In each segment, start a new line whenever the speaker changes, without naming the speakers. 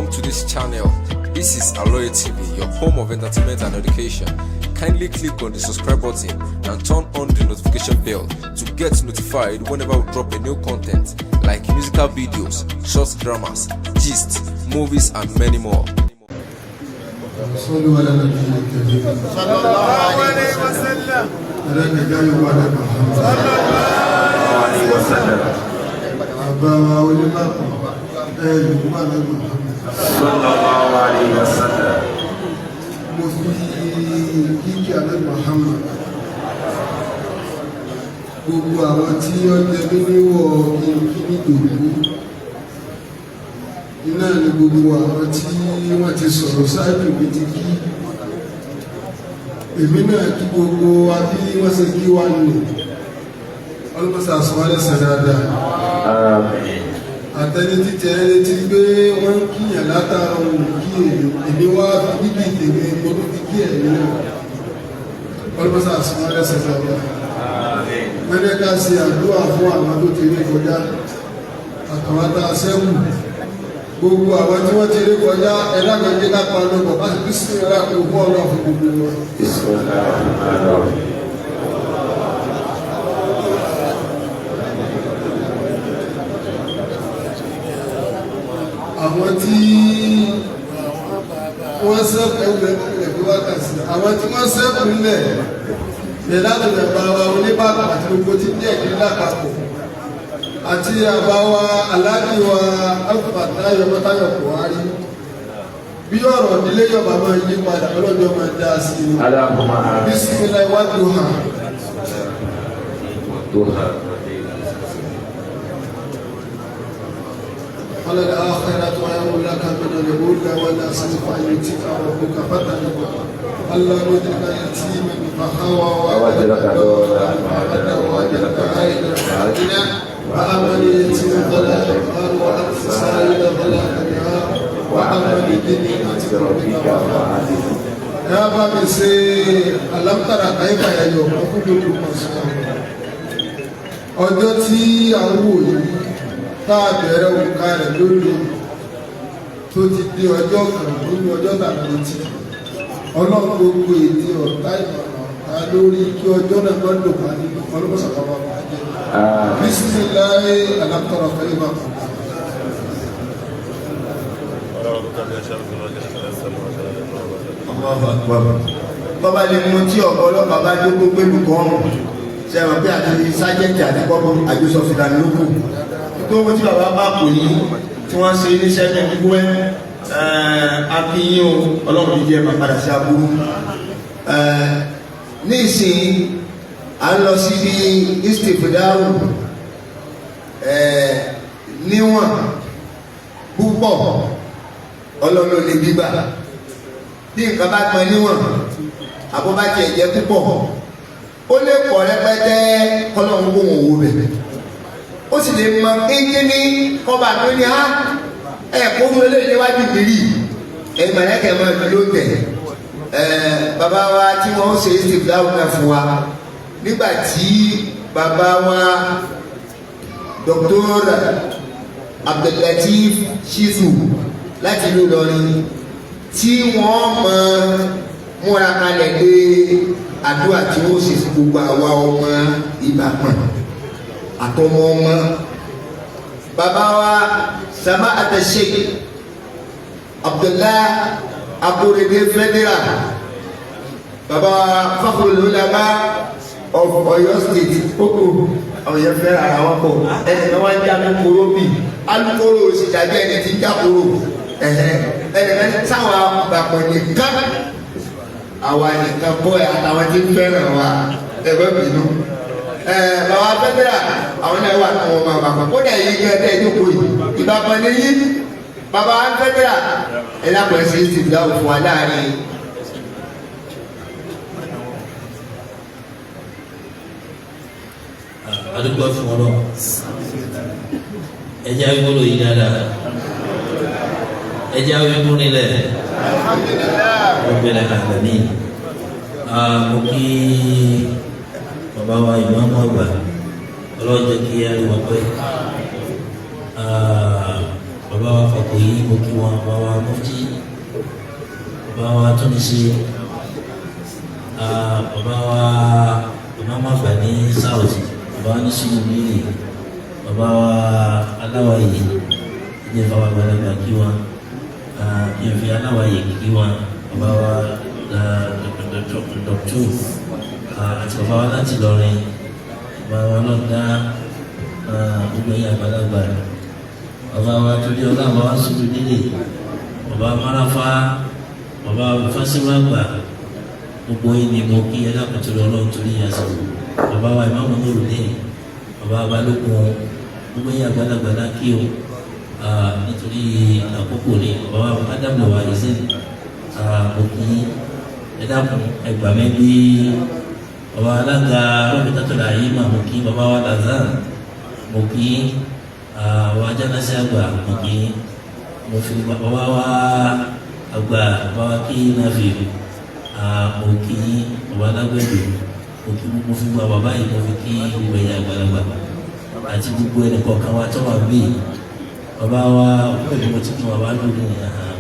Welcome to this channel. This is Aloye TV, your home of entertainment and education. Kindly click on the subscribe button and turn on the notification bell to get notified whenever we drop a new content like musical videos, short dramas, gist, movies, and many more.
صلوا على النبي الكريم.
صلى الله عليه وسلم.
ẹlẹ́gbẹ̀já yóò wà lẹ́nu Muhammad.
صلى الله عليه وسلم.
Bàbá wa onímọ̀pọ̀ ẹ yóò wà lẹ́nu Muhammad.
صلى الله عليه وسلم.
Mo fi kíkí alẹ́ Muhammad, gbogbo àwọn tí ó jẹ mí níwọ̀ kí n kí ní ìdòwú iná ni, gbogbo àwọn tí wọ́n ti sọ̀rọ̀ ṣáájú mi ti kí èmi náà, kí gbogbo wa bí wọ́n ṣe kí wa nù. Ọlọ́mọṣà sọ dáadáa.
آمين.
Àtẹni títẹ létí pé wọ́n ń kíyàn látara òun kí èmi, èmi wá fi kíkì tèmi, mo tún fi kí ẹ̀yìn náà. Ọlọ́mọṣà sọ dáadáa.
آمين.
Wọ́n ní ká ṣe àdúrà fún àwọn tó ti rí kọjá àtàwọn tá a ṣẹ́kù. Gbogbo àwọn tí wọ́n ti rí kọjá, ẹ̀dá kan jẹ́ ká pa lọ́pọ̀ bá sì bí sí ìrà kó fún ọlọ́ fún gbogbo wọn.
بسم الله الرحمن الرحيم.
Àwọn tí wọ́n ṣẹ́kù ẹ̀wùrẹ́ rẹ̀ bí wákàtí, àwọn tí wọ́n ṣẹ́kù ńlẹ̀ lè láti lè bá wa oníbàbà àti gbogbo tí díẹ̀ kí lápapọ̀ àti àbá wa aláàbí wa alùpàtà yọmọtayọ Buhari, bí ọ̀rọ̀ ìdílé yọba máa yí padà, ọlọ́jọ́ máa dá sí i.
اللهم آمين.
Bísímílá iwájú hàn.
والضحى.
وللآخرة خير لك من الأولى ولسوف يؤتيك ربك فترضى. ألم يجدك يتيما فآوى
ووجدك ضالا
فهدى ووجدك عائلا فأغنى. فأما اليتيم فلا تقهر وأما السائل فلا تنهر وأما بنعمة ربك فحدث. Ẹ bá mi ṣe alámtàrà káyífà ẹ̀yọ̀ fún gbogbo mọ̀sán. Ọjọ́ tí à ń wò yìí tá a bẹ̀rẹ̀ òǹkà rẹ̀ lónìí tó ti di ọjọ́ kan nínú ọjọ́ tàbí etí ọlọ́run, gbogbo èdè ọ̀tá ìmọ̀ràn ọ̀tá lórí kí ọjọ́ náà má dùn wá nínú ọlọ́mọsàkà wà bàjẹ́.
آمين.
Bísíláì alámtàrà káyífà kan.
Allahu Akbar. Bọ́bá lè mú tí ọ̀gá ọlọ́pàá bá jókòó pẹ̀lú kọ́ọ̀mù sẹ́wọ̀n pé àti sájẹ́ǹtì àti kọ́kọ́ àjọsọ fìlànà ló kù tó mú tí bàbá bá kò ní tí wọ́n ṣe iléeṣẹ́ ní gbogbo ẹ̀ akínyìn o. Ọlọ́run jíjẹ́ máa padà sí aburú. Ní ìsìn à ń lọ síbi istifdaru níwọ̀n púpọ̀, ọlọ́run ló lè gbígbà. Bí nǹkan bá pọn níwọ̀n, àbó bá tiẹ̀ jẹ́ púpọ̀, ó lè pọ̀ rẹpẹtẹ, kọ́lọ́hún kó wọn wò bẹ̀, ó sì lè mọ kéńkéní kọ́ba tó ní á ẹ̀ kó fún eléyìí níwájú ìbílí ẹ̀yin mọ̀lẹ́kẹ̀ mọ́ ẹ̀mí ló tẹ̀ ẹ̀. Bàbá wa tí wọ́n ṣe istifdaru náà fún wa nígbà tí bàbá wa Dr. Abdullateef Shitu láti ìlú Ìlọrin tí wọ́n mọ múra kalẹ̀ dé àdúrà tí wọ́n ṣe fún gbogbo àwa ọmọ Ìbàpọ̀n àtọmọ ọmọ bàbá wa sama àtẹ̀ṣe Abdullahi Akorede Federal, bàbá wa Fakhrul Ulama of Ọ̀yọ́ State kókó. Àwọn yẹn fẹ́ ara wọn pọ̀. Ẹnì kan wá ń já alukoro bì, alukoro sì dàbí ẹni tí ń já koro. Ẹnì kan sáwọn àbàpọ̀ nìkan, àwa nìkan kọ́ ẹ, àtàwọn tí ń fẹ́ràn wa ẹgbẹ́ bínú. Bàbá federal, àwọn náà wà fún ọmọ àbàpọ̀ kódà yìí gẹ́gẹ́ ẹ jókòó yìí, Ìbàpọ̀ ni yí. Bàbá federal, ẹ lápẹ̀ sí ti dáwọ̀ fún wa láàrin.
Adúgbò fún ọlọ, ẹjẹ awíwúlò yìí dáadáa, ẹjẹ awíwúlò nílẹ̀ ọgbẹlẹ àgbẹní. Mo kí bàbá wa ìmáàmù àgbà, ọlọ́jọ́ kí á rí wọn pẹ́. Bàbá wa Fàkòyí, mo kí wọn. Bàbá wa Mufti, bàbá wa Túnṣe, bàbá wa Ìmáàmù Àgbà ní South, bàbá wa ní Sùúrùlérè, bàbá wa Aláwàyè, ilé bàbá àgbàlagbà kí wọn, kí n fi Aláwàyè kí wọn, bàbá wa Dr. àti bàbá wa láti Ìlọrin, bàbá wa lọ́dá, gbogbo ẹ̀yà àgbàlagbà, bàbá wa torí ọlá, bàbá wa Sùúrùlérè, bàbá Marafa, bàbá Fásimágbà, gbogbo yìí ni mo kí. Ẹ dákun torí Ọlọ́run, torí ìyàsọ bàbá wa Ìmáàmù Nurudeen, bàbá Balógun, gbogbo yìí àgbàlagbà náà kí o. Nítorí àkókò ni, bàbá wa Ádámù wa ìsìn, mo kí. Ẹ dákun, ẹgbàá mẹ́bí bàbá alága rọ́bìtátọ́lá yìí mà, mo kí bàbá wa Lazar, mo kí àwọn ajánásí àgbà, mo kí, mo fi bàbá wa àgbà, bàbá wa kí náà fi, mo kí bàbá alágbẹ̀dẹ, mo kí, mo fi gba bàbá yìí, mo fi kí gbogbo ẹ̀yà àgbàlagbà àti gbogbo ẹnì kọ̀ọ̀kan wa tó wà bí bàbá wa òkú ẹ̀mí. Mo ti kí bàbá lóde,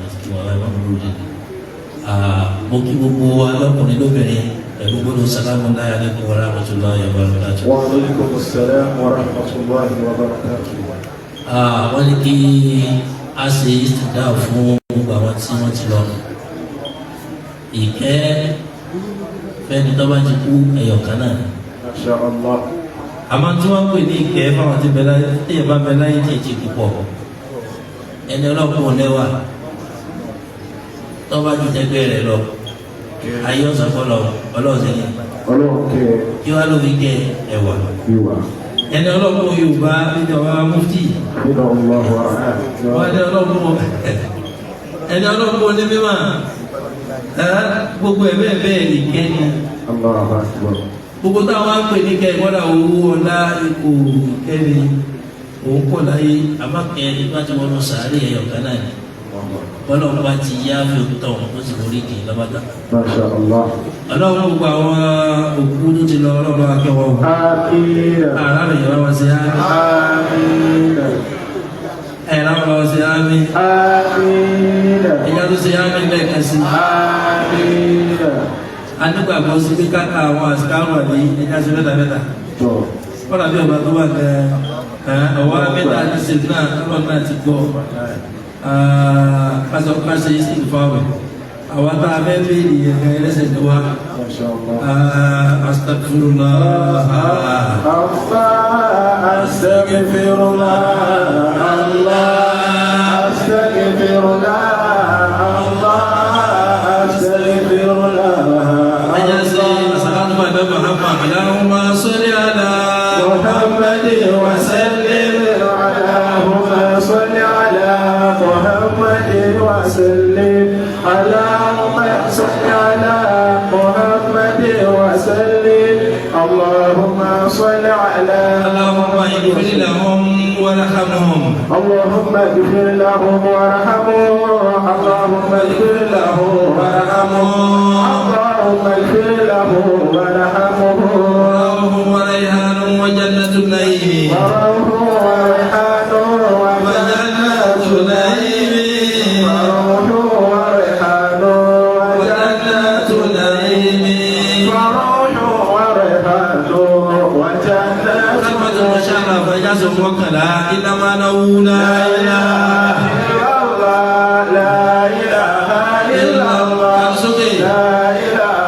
mo ti kí bàbá ìmọ̀ lóde. Mo kí gbogbo wa lọ́kùnrin lóbìnrin pẹ̀lú gbọ́dọ̀ salamu alaykum wa rahmatulahi wa barakatuh.
Wa alaykum assalam wa rahmatulahi wa barakatuh.
Wọ́n ní kí a ṣe ìsìnká fún gbogbo àwọn tí wọ́n ti lọ. Ìkẹ́ fẹ́ni tó bá ti kú ẹ̀yọ̀kan náà.
Masha Allah.
Àmọ́ tí wọ́n ń pè ní ìkẹ́ fáwọn tí bẹ láyé, téèyàn bá bẹ láyé tí èjì púpọ̀, ẹni ọlọ́kùnrin lẹ́wà tó bá ju tẹgbẹ́ rẹ̀ lọ, ayé ọ̀sán fọlọ́ ọlọ́ọ̀sẹ̀ ni.
Ọlọ́run kẹ́.
Kí wàá ló fi kẹ́ ẹ̀wà?
Ìwà.
Ẹni ọlọ́kùnrin Yorùbá nínú ọba mufti.
Nínú Allahu.
Wọ́n ẹni ọlọ́kùnrin, ẹni ọlọ́kùnrin ní mímọ́ gbogbo ẹ̀ bẹ́ẹ̀ bẹ́ẹ̀ lè kẹ́ ni.
Allahu akbar.
Gbogbo táwọn á pè ní kẹ́ ìkọ́dà, owó, ọlá, ipò, kẹ́ni òun kọ̀ láyé, àmọ́ kẹ́ nígbà tí wọ́n lọ sàárè ẹ̀yọ̀ kan náà ni bọ́lá bá ti yá fi tọ̀ ó sì forí kì í lọ́bàtà.
Masha Allah.
Ọlọ́run, gbogbo àwọn òkú tó ti lọ, ọlọ́run akẹ́wọ̀ o.
Àmín.
Àrà rẹ̀ yẹn wá sí ámì.
Àmín.
Ẹ̀rọ wọn sí ámì.
Àmín.
Ẹ̀yà tó sí ámì lẹ́ẹ̀kan sí.
Àmín.
Anígbàgbọ́ sí pé káka àwọn àsìkárò àbí ẹja sí mẹ́ta mẹ́ta.
Tọ́.
Kọ́lá bí ọba tó wà gan ọwọ́ mẹ́ta ní sèlú náà, tọ́lọ́ náà ti gbọ́. Kásọ̀ kásọ̀ yìí sì ń fa wẹ̀. Àwọn tá a fẹ́ béèrè yẹn gan ẹlẹ́sẹ̀ tó wá.
Masha Allah.
Astaghfirullah.
Allah astaghfirullah. Allah astaghfirullah. Allah astaghfirullah.
Ẹja sí àsàlátù fún ẹgbẹ́ Muhammad. Allahumma salli ala
محمد وسلم. اللهم صل على محمد وسلم. اللهم صل على محمد وسلم. اللهم صل على
اللهم اغفر لهم وارحمهم.
اللهم اغفر لهم وارحمهم. اللهم اغفر لهم
وارحمهم.
اللهم اغفر له وارحمه.
روح وريحان وجنة النعيم.
وروح وريحان
وجنة نعيم.
وروح وريحان
وجنة نعيم.
وروح وريحان وجنة
كلمة المشرفة إجازة موكلة إنما نقول لا إله
إلا الله. لا إله إلا الله. لا إله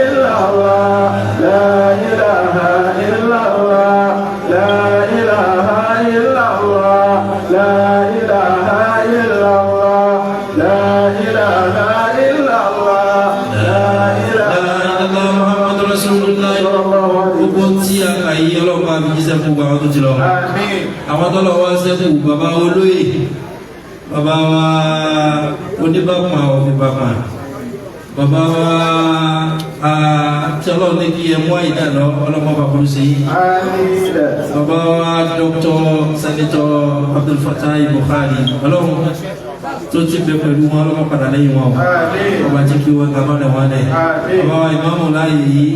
إلا الله. لا إله إلا الله. لا إله إلا الله. لا إله إلا الله. لا إله إلا الله. لا
لا
إله
إله إلا الله محمد رسول الله. Gbogbo tí a kà yí, ọlọ́pàá àbí jíṣẹ́ fún gbogbo àwọn tó ti lọ.
آمين.
Àwọn tó lọ wá sẹ́kù, bàbá olóyè, bàbá wa oníbàpà òfìbàpà, bàbá wa tí ọlọ́run ní kí ẹ mú àyíká lọ, ọlọ́mọ bàbá ń ṣe yìí.
آمين.
Bàbá wa Dr. Senator Abdul Fatai Buhari, ọlọ́run tó ti bẹ pẹ̀lú wọn, ọlọ́mọ padà lẹ́yìn wọn o.
آمين.
Ọba tí kí wọn kàmá rẹ̀ wọn lẹ̀.
Àmín.
Bàbá wa ìmáàmù láàyè yìí.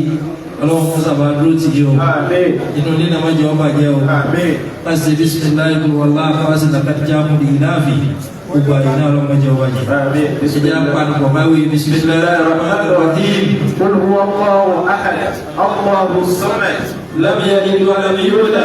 Ọlọ́run fún sábà dúró tì yí o. Inú ilé náà má jẹ́ ọba jẹ́ o. Láti ṣe bisimilayi kúrò káwáṣí làkàtúntà múdi ìláàfin gbogbo àyè náà ọlọ́run má jẹ́ ọba jẹ́. Ìjẹ́ apá báwí bisimilayi rahman rahim.
قل هو الله أحد الله الصمد
لم يلد ولم يولد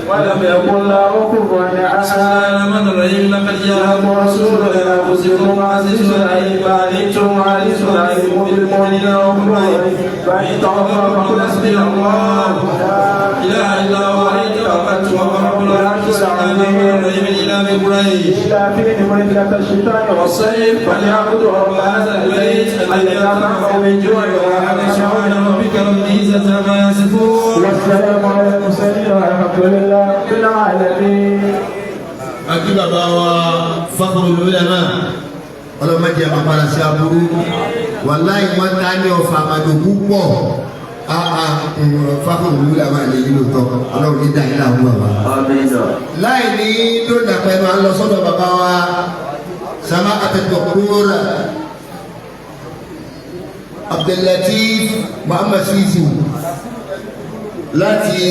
ولم يكن له كفوا
بسم
أحد.
الله الرحمن الرحيم لقد جاءكم رسول من أنفسكم عزيز عليه ما عنتم حريص عليكم بالمؤمنين رؤوف رحيم فإن تولوا فقل حسبي الله لا إله إلا هو عليه توكلت وهو رب العرش العظيم الرحيم إلى قريش
إلى فيهم رحلة الشتاء
والصيف فليعبدوا رب هذا البيت الذي أطعمهم من جوع وآمنهم. سبحان ربك رب العزة عما يصفون.
والسلام على المرسلين والحمد لله رب العالمين.
Àti bàbá wa Fakhrul Ulama, ọlọ́mọdé àpapàrà sí aburú, wàláì wọ́n ta ní ọfà àmàdò púpọ̀. Fakhrul Ulama lè yí lóòótọ́, ọlọ́run ní dáhìn láàmú bàbá. Láì ní lónìí àpẹẹrẹ máa ń lọ sọ́dọ̀ bàbá wa sama atẹ̀tọ̀kúrò Abdullatif Muhammad Sisu láti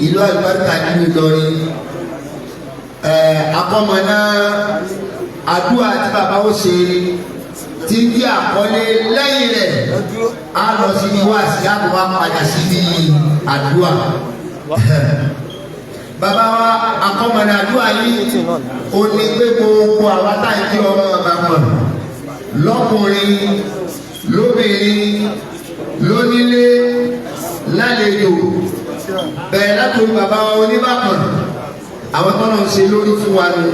ìlú àlùbáríkà nínú Ìlọrin, akọ́mọ̀nà àdúrà tí bàbá ó ṣe tí ń jẹ́ àkọlé. Lẹ́yìn rẹ̀ á lọ síbi wáàsí, á tó wá padà síbi àdúrà. Bàbá wa, akọ́mọ̀nà àdúrà yìí ó ní pé gbogbo àwa táyì tí ọmọ bàbá mọ̀, lọ́kùnrin, lóbìnrin, lónílé, lálejò, bẹ̀rẹ̀ látòrí bàbá wa oníbàkàn, àwọn tọ́lọ̀ ń ṣe lórí fún wa nù,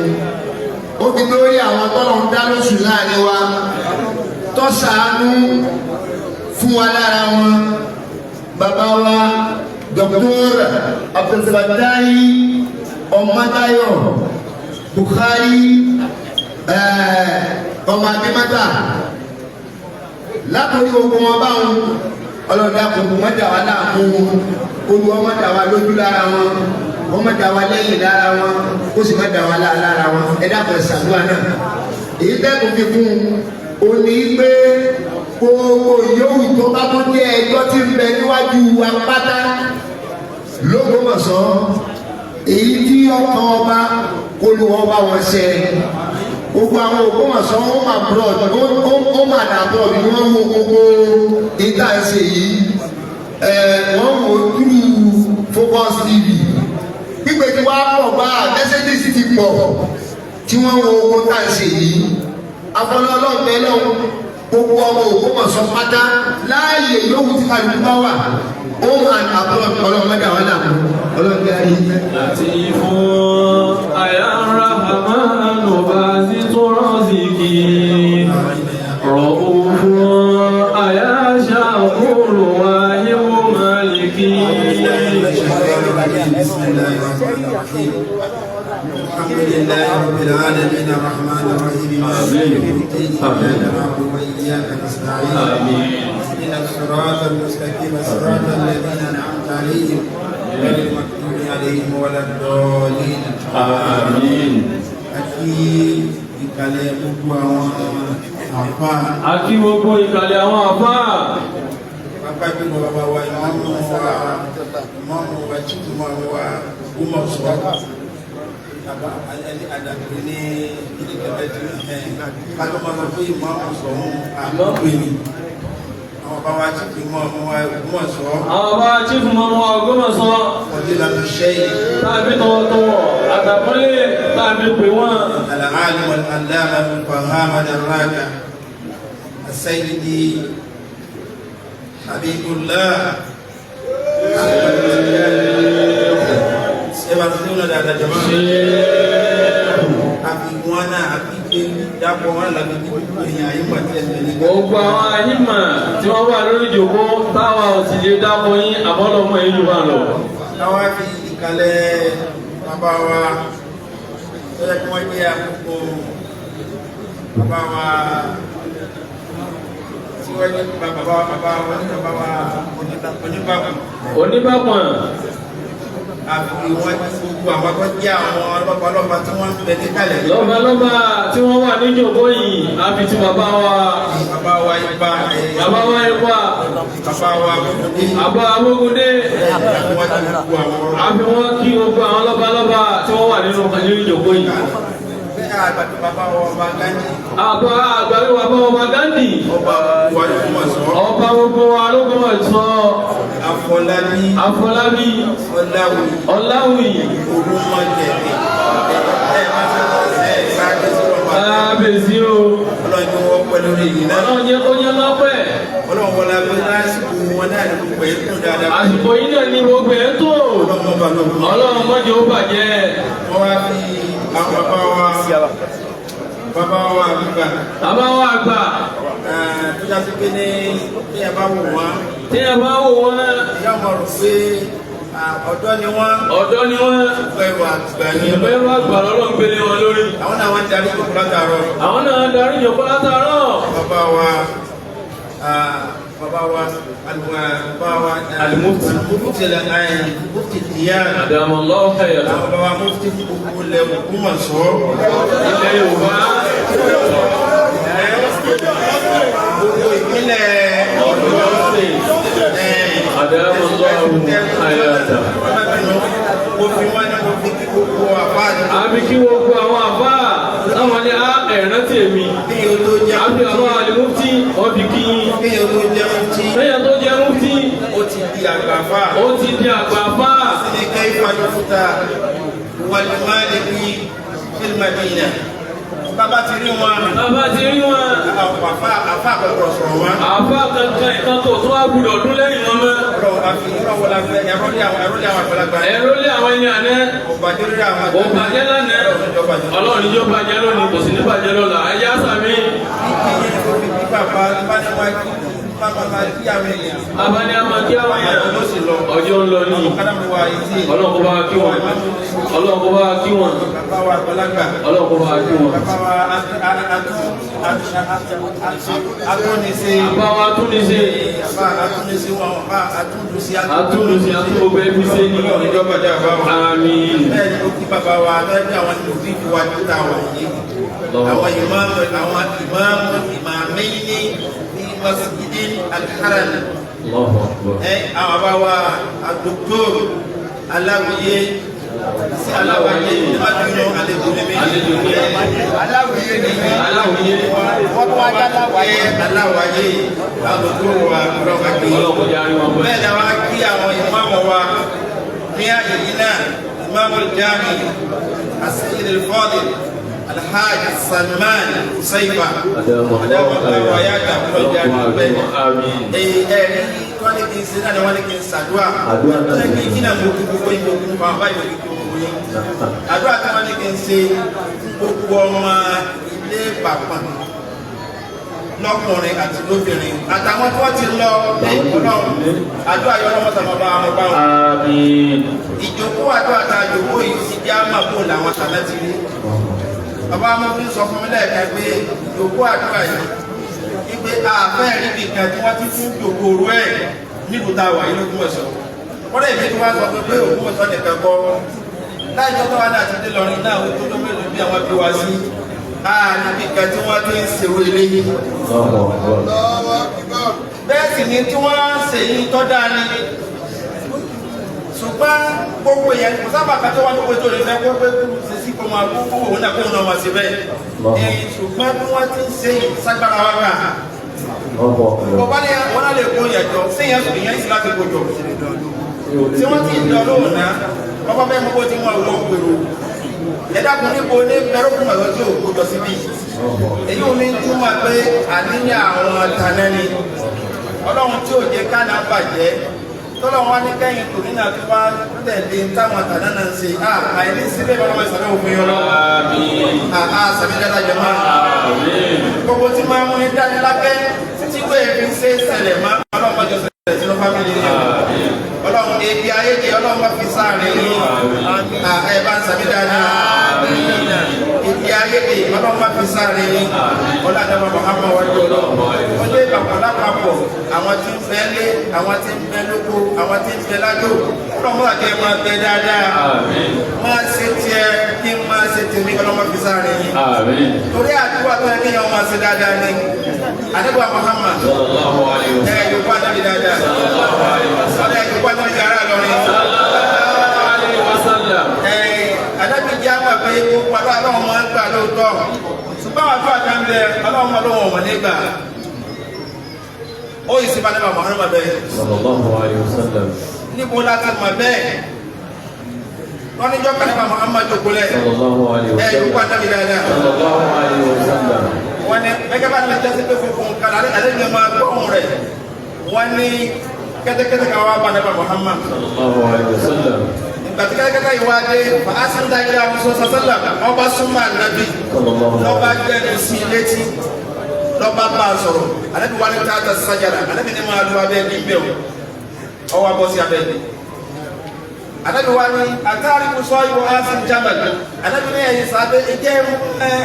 ó fi lórí àwọn tọ́lọ̀ ń dá lóṣù láàrin wa, tọ́sàánú fún wa lára wọn, bàbá wa Dr. Abdulfatai Ọmọdáyọ̀ Buhari, ọmọ Abimata, látòrí ogun wọn báwọn, ọlọ́dà kò wọ́n dà wá láàmú, olùwọ́n wọ́n dà wá lójú lára wọn, wọ́n má da wa lẹ́yìn lára wọn, ó sì má da wa lára wọn. Ẹ dákun, ẹ ṣàdúrà náà. Èyí tẹ́kùn fi kún un ó ní pé gbogbo yòówù tó bá tó jẹ́ ẹjọ́ tí ń bẹ níwájú wa pátá l'Ógbómọ̀ṣọ́, èyí tí ọkàn ọba, olùwọ́ bá wọn ṣe. Gbogbo àwọn Ògbómọ̀ṣọ́ home abroad, home and abroad ni wọ́n wo gbogbo ìta ṣe yìí. Wọ́n wò through Focus TV. Pípé tí wàá pọ̀ bá messages ti pọ̀ tí wọ́n wo owó tá à ń ṣe yìí. Afọlọ́lọ́ọ̀bẹ lọ́wọ́ gbogbo ọmọ Ògbómọ̀ṣọ́ pátá láàyè yòówù tí kálukú bá wà, home and abroad, ọlọ́mọdé àwọn àdàmú ọlọ́mọdé ayé.
لطيف أيا الرحمن باسط رزقي رؤوف أيا شكور واهب مالكي.
بسم الله الرحمن الرحيم. الحمد لله رب العالمين الرحمن الرحيم مالك يوم الدين إياك نعبد وإياك نستعين اهدنا الصراط المستقيم صراط الذين أنعمت عليهم غير المغضوب عليهم ولا الضالين.
آمين.
Àti ìkàlẹ̀ gbogbo àwọn àfáà,
Àkí gbogbo ìkàlẹ̀ àwọn àfáà,
pápá jùlọ bàbá wa ìmáàmù wa, ìmáàmù wa, chief ìmáàmù wa Ògbómọ̀ṣọ́, bàbá ẹni àdàpè ní ilé kẹfẹ tí ẹ kátó máa sọ pé ìmáàmù sọ̀hún àmọ́pè ní àwọn bàbá wa chief ìmáàmù wa Ògbómọ̀ṣọ́,
àwọn bá chief mọ́mọ́ wa Ògbómọ̀ṣọ́,
fadilatu shaykh
tàbí tọwọ́tọwọ́ àtàkọ́lé tàbí pè wọ́n.
العالم العلامة الفهامة الراجع السيد حبيب الله ẹ bá ti ní dáadáa jama àfi wọn náà àfi pé dàpọ̀ wọn làbí ní gbogbo èèyàn àyè wà tí ẹ tẹ̀lé.
Gbogbo àwọn àyímà tí wọ́n wà lórí ìjòkó táwa ò sì lè dápọ̀ yín, àbọ́lọ́mọ èyí wà lọ.
Káwá fi ìkàlẹ̀ bàbá wa tó yẹ kí wọ́n jẹ́ àkókò bàbá wa tí wọ́n jẹ́ bàbá wa, bàbá wa ní bàbá wa oníbàbà,
Oníbàpọ̀n,
àfi wọ́n ti gbogbo àwọn tó jẹ́ àwọn ọlọ́pàá ọlọ́pàá tí wọ́n ń bẹ níkàlẹ̀.
Lọ́balọ́ba. tí wọ́n wà níjòkó yìí, àfi ti bàbá wa.
Bàbá wa Ipa.
Bàbá wa Ipa.
Bàbá wa Amógundé.
Bàbá Amógundé. Àfi wọ́n kí gbogbo àwọn lọ́balọ́ba tí wọ́n wà nínú ìjòkó yìí.
Bàbá wa ọba Gandhi.
Àbá àgbàlú bàbá ọba Gandhi.
Ọba wa l'Ógbómọ̀ṣọ́.
Ọba gbogbo wa l'Ógbómọ̀ṣọ́.
Afọlábí.
Afọlábí.
Ọláwùyí.
Ọláwùyí.
Olúmọ̀jẹ̀dẹ̀. Ẹ máa fẹ́ ẹ kábíyèsí ọba.
Kábíyèsí o.
Ọlọ́run jẹ́ wọ́n pẹ́ lórí yìí náà.
Ọlọ́run jẹ́ kó jẹ́ lọ́pẹ́.
Ọlọ́run wọlé abẹ́ lásìkò wọn náà ní gbogbo ẹ̀ tó dáadáa.
Àsìkò yìí náà ní gbogbo ẹ̀ tó. Ọlọ́run má jẹ́ ó bàjẹ́.
Wọ́n wá fi àwọn bàbá wa bàbá wa àgbà.
Bàbá wa àgbà.
Tó já sí pé ní tí ẹ bá wò wọ́n.
Tí ẹ bá wò wọ́n.
Ìyá ọmọ rò pé ọ̀dọ́ ni wọ́n.
Ọ̀dọ́ ni wọ́n.
Ìbẹ̀rù àgbà ni.
Ìbẹ̀rù àgbà lọ́lọ́run gbélé wọn lórí.
Àwọn náà wọ́n darí ìjókòó látàárọ̀.
Àwọn náà darí ìjókòó látàárọ̀.
Bàbá wa bàbá wa bàbá wa
Al-Mufti.
Mufti Mufti Diyar.
Adamu Allahu hayata.
Àwọn bàbá Mufti gbogbo ilẹ̀ Ògbómọ̀ṣọ́.
Ilẹ̀ Yorùbá.
Gbogbo ìpínlẹ̀ Ọ̀yọ́.
Adamu Allahu hayata.
Mo fi wọ́n ní mo fi kí gbogbo àfáà.
Àbí kí gbogbo àwọn àfáà táwọn ní ẹ̀rántí èmi. Àbí àwọn Al-Mufti wọ́n fi kí yín.
Kéèyàn tó jẹ́ mufti.
Kéèyàn tó jẹ́ mufti.
Ó ti di àgbà fáà.
Ó ti di àgbà fáà.
Ní kayfa yufta wal maliki fil Madina. Bàbá ti rí wọn.
Bàbá ti rí wọn.
Àfa àkọ́kọ́ sọ̀rọ̀ wọn.
Àfa kankan ìkànkò tó wá gbúdọ̀ dún lẹ́yìn wọn mọ́.
Ọ̀rọ̀ àfi ọ̀rọ̀ wọlé afẹ́ ẹ̀rọ lé àwọn ẹ̀rọ lé àwọn àgbàlagbà.
Ẹ̀rọ lé àwọn ẹni àná.
Ọ̀bàjẹ́ lórí àwọn
àgbàlagbà. Ọ̀bàjẹ́ lánàá. Ọlọ́run yóò bàjẹ́ lónìí kò sì ní bàjẹ́ lọ́la. Ẹ̀yà sàmì. Bàbá ní a máa kí àwọn èèyàn. Ọjọ́ ń lọ ní. Ọlọ́run kó bá wa kí wọn. Ọlọ́run kó bá wa kí wọn. Ọlọ́run kó bá wa kí wọn.
Atúnisí.
Bàbá wa atúnisí.
Bàbá atúnisí wọn bá atúndùsí.
Atúndùsí atúgbogbo ẹbí sí ní.
Ọlọ́run ìjọba jẹ́ àbá wa.
Àmín.
Bẹ́ẹ̀ ni ó kí bàbá wa lọ́jọ́ àwọn ìlú wa tó ta wà yìí. Àwọn ìmáàmù àwọn ìmáàmù ìmáàmẹ́yìní ní Masjidil Al-Haram. Ẹ àwọn bàbá wa Dr. Aláwìyé sí Aláwìyé ní Madina àlejò ní mi.
Àlejò ní.
Aláwìyé ní mi.
Aláwìyé.
Wọ́n tún wá dá Aláwìyé. Aláwìyé àwọn dr. wa ọlọ́run á kí.
Ọlọ́run kò járe wọn bẹ́ẹ̀.
Bẹ́ẹ̀ ni àwọn á kí àwọn ìmáàmù wa ní àyè yìí náà ìmáàmù Jami As-Sayyid Al-Fadil Alhaji Salman Usaifa.
Adamu
Adamu Ayata ọlọ́jà dúpẹ́.
Àmín.
Ẹ ẹ wọ́n ní kí n ṣe náà ni wọ́n ní kí n ṣàdúrà.
Àdúrà náà
Ṣé kí kí náà mo kí gbogbo yín mo kí fún àwọn báyìí mo kí gbogbo yín. Àdúrà tí wọ́n ní kí n ṣe gbogbo ọmọ ilé bàbá lọ́kùnrin àti lóbìnrin àtàwọn tí wọ́n ti lọ ní Ọlọ́run àdúrà yọ ọlọ́mọ tàbí bá wọn bá wọn.
Àmín.
Ìjókòó àdúrà tá a jókòó yìí ti di àmà bò làwọn tàbí ti rí. Bàbá wọn fi sọ fún mi lẹ́ẹ̀kan pé ìjókòó àdúrà yìí wípé àfẹ́ rí ibi kan tí wọ́n ti tún jòkó orú ẹ̀ nílùú tá a wà yìí l'Ógbómọ̀ṣọ́. Wọ́n lè fi tí wọ́n sọ pé Ògbómọ̀ṣọ́ nìkan kọ́. Láìjọ́ tó wá náà ti dé lọrin náà ó tó tó mélòó bí àwọn bí wá sí. Níbi kan tí wọ́n ti ń ṣerú eléyìí. Bẹ́ẹ̀ sì ni tí wọ́n ń ṣe yìí tọ́ dáa ni. Ṣùgbọ́n gbogbo èèyàn kò sábà kan tó wá gbogbo tó lè fẹ́ kó pé kó ṣe sí kó máa kó kó òun náà kó òun náà máa ṣe bẹ́ẹ̀. Ṣùgbọ́n bí wọ́n ti ń ṣe yìí ságbára wa kà. Bọ̀bá ni wọ́n náà lè kó yẹn jọ, ṣé yẹn sùn yẹn sì láti kó jọ. Tí wọ́n ti dọ̀ lóhùn náà, bọ́bá bẹ́ẹ̀ mú bó ti wọ́n wọ́n pèrò. Ẹ dákun níbo ní mẹ́rọ́kùn màlúù tí ò kó jọ síbí. Èyí ò ní túmọ̀ pé àníyàn àwọn tàná ni. Ọlọ́run tí ò jẹ́ ká náà bàjẹ́. Tọ́lọ́run wá ní kẹ́yìn tò nínú àti wá tẹ̀lé táwọn tàná náà ń ṣe. Àìní síbẹ̀ bá lọ́wọ́ ìsàlẹ̀ òfin yọ lọ́wọ́.
Àmín.
Sàmì dáadáa jẹ máa.
Àmín.
Gbogbo tí máa mú ní dánilákẹ́ títí wé fi ń ṣe ṣẹlẹ̀ máa ọlọ́run mọ́jọ ṣẹlẹ̀ sínú fámìlì yẹn. Ọlọ́run ebi ayé jẹ ọlọ́run bá fi sáàrin yín. Ẹ bá ń sàmì dáadáa. Ebi ayé jẹ ọlọ́run bá fi sáàrin yín. Ọlọ́run àdàbọ̀ Muhammad wájú ọlọ́run. Ọjọ́ ìbàpọ̀ lápapọ̀ àwọn tí ń bẹ lé, àwọn tí ń bẹ lóko, àwọn tí ń bẹ lájò. Ọlọ́mọ àti ẹ̀ máa bẹ dáadáa.
Àmín.
Máa ṣe tiẹ̀ kí n máa ṣe tèmi, ọlọ́mọ fi sáré yín.
Àmín.
Torí àdúrà tó yẹ kéèyàn máa ṣe dáadáa ni. Àdúrà Muhammad.
Sallallahu alayhi wa
Ẹ
sallam.
yòókù ànábì dáadáa.
Sallallahu alayhi wa sallam.
Ọ̀dà yòókù ànábì dáadáa lọ́rin.
Sallallahu alayhi wa sallam.
Ẹ ànábì jẹ́ àmọ̀ pé gbogbo àdúrà ọlọ́run máa ń gbà lóòótọ́. Ṣùgbọ́n àwọn àdúrà kan bẹ ọlọ́run máa lóhùn ọ̀wọ̀n nígbà. Ó yìí sí bá nípa Muhammad bẹ́ẹ̀.
Sallallahu alayhi wa sallam.
Níbo láti mọ̀ bẹ́ẹ̀? Wọ́n ní jọ́ kànípa Muhammad jókòólẹ̀.
Sallallahu alayhi wa
Ẹ yòókù
sallam.
ànábì dáadáa.
Sallallahu alayhi wa sallam.
Wọ́n ní gẹ́gẹ́ bá ní jásí pé funfun kan alẹ́ ní ma gbọ́hùn rẹ̀. Wọ́n ní kẹ́tẹ́kẹ́tẹ́ kan wá bá nípa Muhammad.
Sallallahu alayhi wa sallam.
Ìgbà tí kẹ́tẹ́kẹ́tẹ́ yìí wá dé, fàásìndà ilé àwọn sọ́sọ́sọ́là, wọ́n bá súnmọ́ ànábì.
Sallallahu
Lọ́ba
alayhi
gbẹ́nu sí i létí, lọ́ba bá a sọ̀rọ̀. Ànábì wà ní tààtà sájàrà, ànábì ní máa lu abẹ́ ní bẹ́ẹ̀ o. Ọwọ́ abọ́ sí abẹ́ ní. Ànábì wà ní àtàrí kùsọ́ ìwọ áṣí jamal. Ànábì ní ẹ̀yìn sábẹ́ ìjẹ́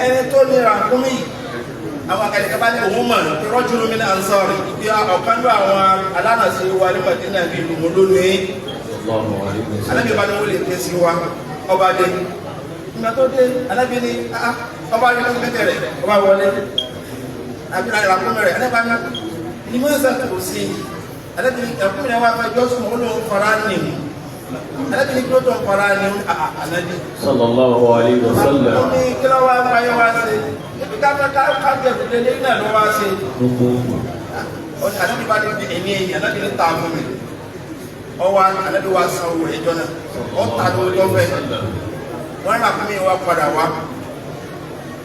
ẹni tó ní ràkúnmí yìí. Àwọn akẹ́kọ̀ọ́ bá ní òun mọ̀ rọ́júlù min ansari bí ọ̀kan ló àwọn alánàṣe wa ní Madina bí ìlú mọ́ lónìí.
Sallallahu alayhi wa sallam.
Ànábì bá ní wọ́n lè ké sí wa, ọba dé. Ìgbà tó dé, Ànábì ní ah ọba rí kẹ́tẹ́kẹ́tẹ́ rẹ̀, ọba wọlé. Àbí ràkúnmí rẹ̀, Ànábì bá ní ní mọ́sá tó sí. Ànábì ní ràkúnmí rẹ̀ wá fẹ́ jọ́sùn ó lóun fara nì. Ànábì ní kí ló tó ń fara nì Ànábì.
Sallallahu alayhi wa
Ó
sallam.
ní kí ló wá fayé wá ṣe? Ibi ká ká ká jẹ̀bù lélẹ́ náà ló wá ṣe. Ànábì bá ní ẹ̀mí ẹ̀yìn, Ànábì ní ta fún mi. Ọwọ́ Ànábì wá san owó ẹjọ́ náà. Ó ta lówó tó fẹ́. Wọ́n rà fún mi wá padà wá.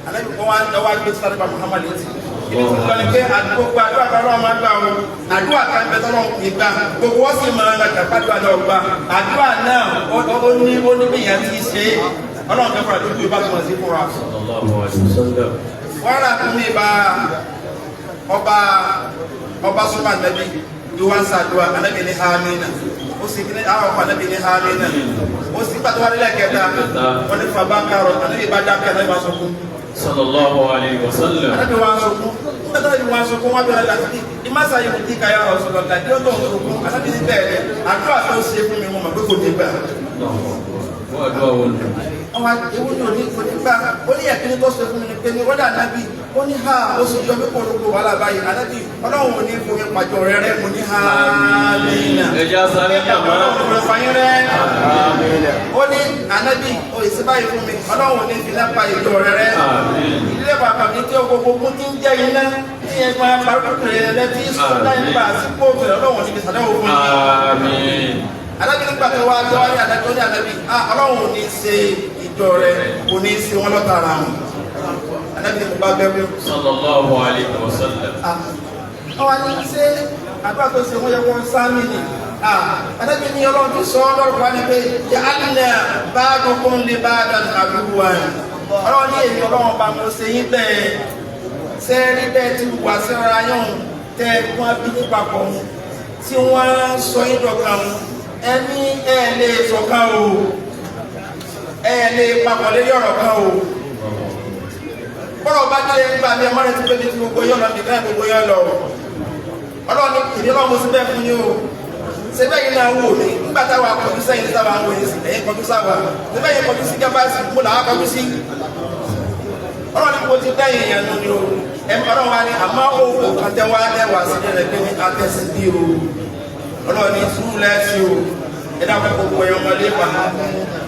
Ànábì kọ́ wá lọ́wọ́ gbé sáré bá Muhammad létí. Ibi tí wọ́n ní pé gbogbo àdúrà kan lọ́wọ́ máa gbà o. Àdúrà kan bẹ tọ́lọ́ kì í gbà. Gbogbo wọ́n sì máa ń lọ kàdúrà náà gbà. Àdúrà náà ó ní bí ìyẹn ti ṣe é. Ọlọ́run kẹfà lójú ìbá tó wọ́n sí fúnra.
Sallallahu alayhi wa sallam.
Wọ́n rà fún mi bá ọba ọba súnmọ́ ànábì ní wọ́n ń sàdúrà ànábì ní amínà. Ó sì kí ní àwọn ọkọ̀ ànábì ní amínà. Ó sì gbàtọ́ wá nílẹ̀ kẹta. Wọ́n ní fàbá karọ̀ ànábì bá dákẹ́ ànábì bá sọkún.
Sallallahu alayhi wa sallam.
Ànábì wá sọkún. Nígbà tó ànábì wá sọkún, wọ́n bẹ̀rẹ̀ láti ní ìmásà yìí kò kí ká yára ọ̀sọ̀ lọ́la kí ó tó ń sọkún. Ànábì ní bẹ́ẹ̀ ni àdúrà tó ṣe fún mi mo mọ̀ pé kò ní gbà.
Wọ́n àdúrà wọn.
Ọwọ́ ewu ní òní kò ní gbà. Ó ní ẹ̀kíní tó ṣe fún mi ni pé ní wọ́dà ànábì ó ní ha ó sì yọ mí kó olóko wàhálà báyìí. Ànábì ọlọ́run ò ní fún mi pàjọ rẹ rẹ mo ní ha mìíràn.
Ẹja sáré jàmá.
Ọlọ́run ò ní fún rẹ. Ó ní ànábì ó sì báyìí fún mi ọlọ́run ò ní fi lápá ìjọ rẹ rẹ.
Àmín.
Ilé bàbá mi tí gbogbo ogun ti ń jẹ́ iná tí ẹ máa parúkú rẹ rẹ tí sọ́dá ìgbà sípò òfin ọlọ́run ò ní fi sàdáwò fún mi.
Àmín.
Alábi nígbà tó wá tó wá ní adájọ́ ní alábi ah ọlọ́run ò ní ṣe ìjọ rẹ kò ní ṣe wọn lọ́tà ara wọn. Alábi ní mo bá bẹ́ wí.
Sallallahu alayhi wa sallam.
Ah ọwọ́ ni ṣé àdúrà tó ṣe wọ́n yẹ wọ́n sáámi ni. Ah alábi ní ọlọ́run ti sọ ọ́ lọ́rùn wa ni pé yà á nà bá gbogbo ń lè bá dàn àdúgbò wa ni. Ọlọ́run ní èmi ọlọ́run bá mo ṣe yín bẹ́ẹ̀ ṣe rí bẹ́ẹ̀ ti wà sí ara yọ̀hún tẹ́ wọ́n bí nípa pọ̀ tí wọ́n sọ yín dọ̀kan ẹni ẹ lè ṣọ̀kan o, ẹ lè papọ̀ lórí ọ̀rọ̀ kan o. Bọ́rọ̀ bá dé nígbà mi ọmọ rẹ ti pé mi ti gbogbo yọ̀ lọ nìkan gbogbo yọ̀ lọ. Ọlọ́run ní ìdí ọlọ́run mo sì bẹ́ẹ̀ fún yín o. Ṣé bẹ́ẹ̀ yín náà wò mí nígbà táwa kọjú sẹ́yìn tí táwa ń wò yín sí ẹ̀yìn kọjú sáwa. Ṣé bẹ́ẹ̀ yín kọjú sí gábàásì mo làwa kọjú sí. Ọlọ́run ní mo ti dá èèyàn nù ni o. Ọlọ́run wa ni àmọ́ òwò kan tẹ́ wá lẹ́wà sílẹ̀ rẹ̀ pé ní atẹ́sí bí o. Ọlọ́run ní sùúrù lẹ́sí o. Ẹ dákun gbogbo ẹ̀yàn ọmọdé pa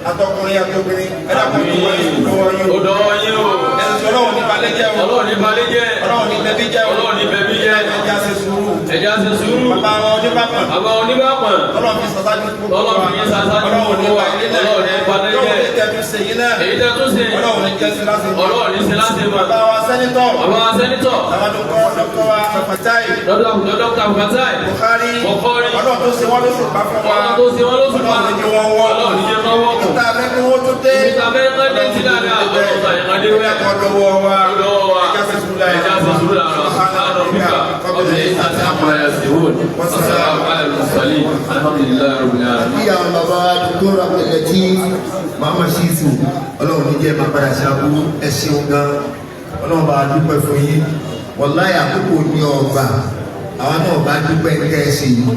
atọkùnrin àtobìnrin ẹ dákun gbogbo ẹ̀yàn lọ́wọ́ yín
Ó
o.
dọwọ́ yín o.
Ẹ̀sìn ọlọ́run ní balẹ̀ jẹ́ o.
Ọlọ́run ní balẹ̀ jẹ́.
Ọlọ́run ní bẹbí jẹ́ o.
Ọlọ́run ní bẹbí jẹ́.
Ẹja ṣe sùúrù.
Ẹja ṣe sùúrù.
Bàbá wọn oníbàpọ̀n.
Bàbá oníbàpọ̀n.
Ọlọ́run fi sàṣájú gbogbo wa.
Ọlọ́run fi sàṣájú
Ọlọ́run ní
gbogbo wa.
ba ilé náà.
Ọlọ́run ní balẹ̀ jẹ́.
Ọlọ́run ní tẹ̀tù ṣe yín náà.
Èyí tẹ́ tún ṣe.
Ọlọ́run ní jẹ́ sí láti.
Ọlọ́run ní ṣe láti mọ̀.
Bàbá wa sẹ́nitọ̀.
Bàbá wa sẹ́nitọ̀.
Àwọn dọ́kọ̀ dọ́kọ̀ wa Fatai.
Dọ́kítà Fatai.
Buhari.
Buhari.
Ọlọ́run tó ṣe wọ́n lóṣù pa fún wa.
Ọlọ́run tó ṣe wọ́n lóṣù pa.
Ọlọ́run ní jẹ́ wọ́n wọ́.
Ọlọ́run ní jẹ́ wọ́n wọ́.
Ìta fẹ́ kí wọ́n tún dé.
Ìta fẹ́ kí wọ́n dé sí dáadáa. Ọlọ́run sàyẹn kan dé wẹ́.
Ẹ̀kọ́ dọwọ́ wa.
Ó dọwọ́ wa.
Ẹja ṣe sùúrù láyé.
Ẹja ṣe sùúrù lára. Subhana rabbika rabbil izzati amma yasifun. Wa salamun ala al-mursalin. Alhamdulillahi rabbil alamin.
Bí àwọn bàbá Dr. Abdulateef Muhammad Shitu, ọlọ́run ní jẹ́ máa padà sí aburú, ẹ ṣeun gan, ọlọ́run bá dúpẹ́ fún yín. Wàláyé àkókò ní ọgbà, àwọn náà bá dúpẹ́ ní kẹ́ẹ̀sì yìí.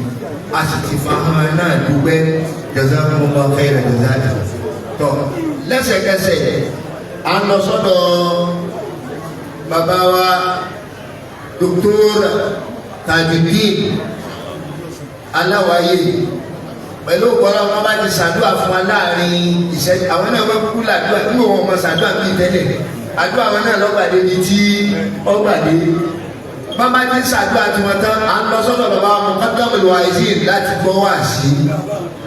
A sì ti fa hàn náà dúpẹ́. Jazakumullahu khairan jazaa. Tọ́ lẹ́sẹ̀kẹsẹ̀ à ń lọ sọ́dọ̀ bàbá wa Dr. Tajudeen Aláwáyé. Pẹ̀lú ọ̀pọ̀lọpọ̀ wọn bá ti ṣàdúrà fún wa láàrin ìṣẹ́jú, àwọn náà wọ́n kú làdúrà nígbà wọn mọ ṣàdúrà bíi tẹ́lẹ̀. Àdúrà wọn náà lọ́gbàdé bíi tí ọgbàdé. Bàbá ti ṣàdúrà tí wọ́n tán, à ń lọ sọ́dọ̀ bàbá wọn Muqaddamul Waizin láti gbọ́ wá sí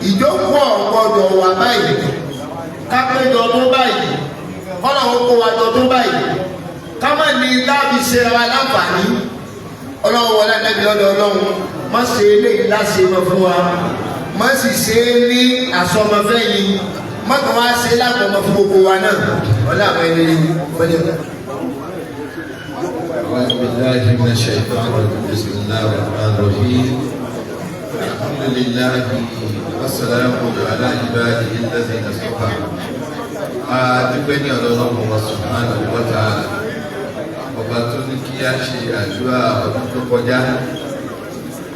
ìjókòó. Ọ̀gbọ́dọ̀ wà báyìí, kápẹ́jọ tó báyìí, kọ́nà ó kó wa jọ tó báyìí, ká má ní láàbì ṣe ra wa láǹfààní. Ọlọ́run wọlé ẹ̀nẹ́bí lọ́dọ̀ Ọlọ́run, má ṣe eléyìí láṣẹ mọ́ fún wa, má sì ṣe é ní àsọmọfẹ́ yìí, má kàn wá ṣe lágbọ̀mọ fún gbogbo wa náà. Ọlá àwọn ẹni wọlé.
أعوذ بالله من الشيطان الرجيم. بسم الله الرحمن الرحيم. الحمد لله والسلام على عباده الذين اصطفى. A dúpẹ́ ní ọ̀dọ̀ Ọlọ́run wa subhanahu wa ta'ala, ọba tó ní kí a ṣe àdúrà ọdún tó kọjá.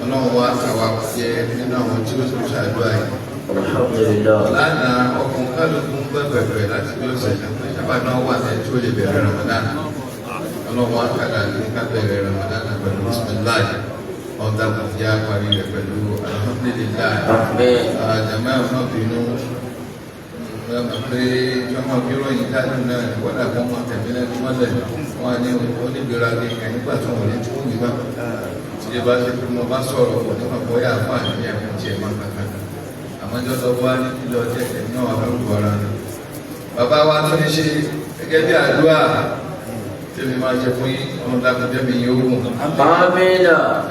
Ọlọ́run wa kàwá jẹ nínú àwọn tí ó tún ṣàdúrà yìí.
Alhamdulillah.
Lánàá, ọkùnrin kálukú ń bẹ̀rẹ̀ láti bí ọ̀sẹ̀ kan pé sábà náà wà ní tí ó lè bẹ̀rẹ̀ Ramadan. Ọlọ́run wa kàdà ní ká bẹ̀rẹ̀ Ramadan pẹ̀lú bisimilahi, ọ̀dà kò fi á parí rẹ̀ pẹ̀lú alhamdulilayi.
Àmín.
Àjàmá ọ̀nà bínú ọmọ pé ọmọ bí ròyìn dájú náà wọ́n dàgbà wọn tẹ̀mí lẹ́nu mọ́lẹ̀ wọn ní onígbéraga ìyẹn nígbà tó wọn ní tí wọ́n gbà tí ẹ bá ṣe pé mo bá sọ̀rọ̀ kò ní mọ̀ bóyá àfáàní ní ẹ̀kún tiẹ̀ máa kankan àmọ́ jọ́ lọ wá ní kílọ̀ jẹ́ ẹ̀mí náà wà lóru ara ni. Bàbá wa tó ní ṣe gẹ́gẹ́ bí àdúrà tèmi máa ṣe fún yín, ọ̀nà dàkúnjẹ́ mi yóò gùn.
Àmín.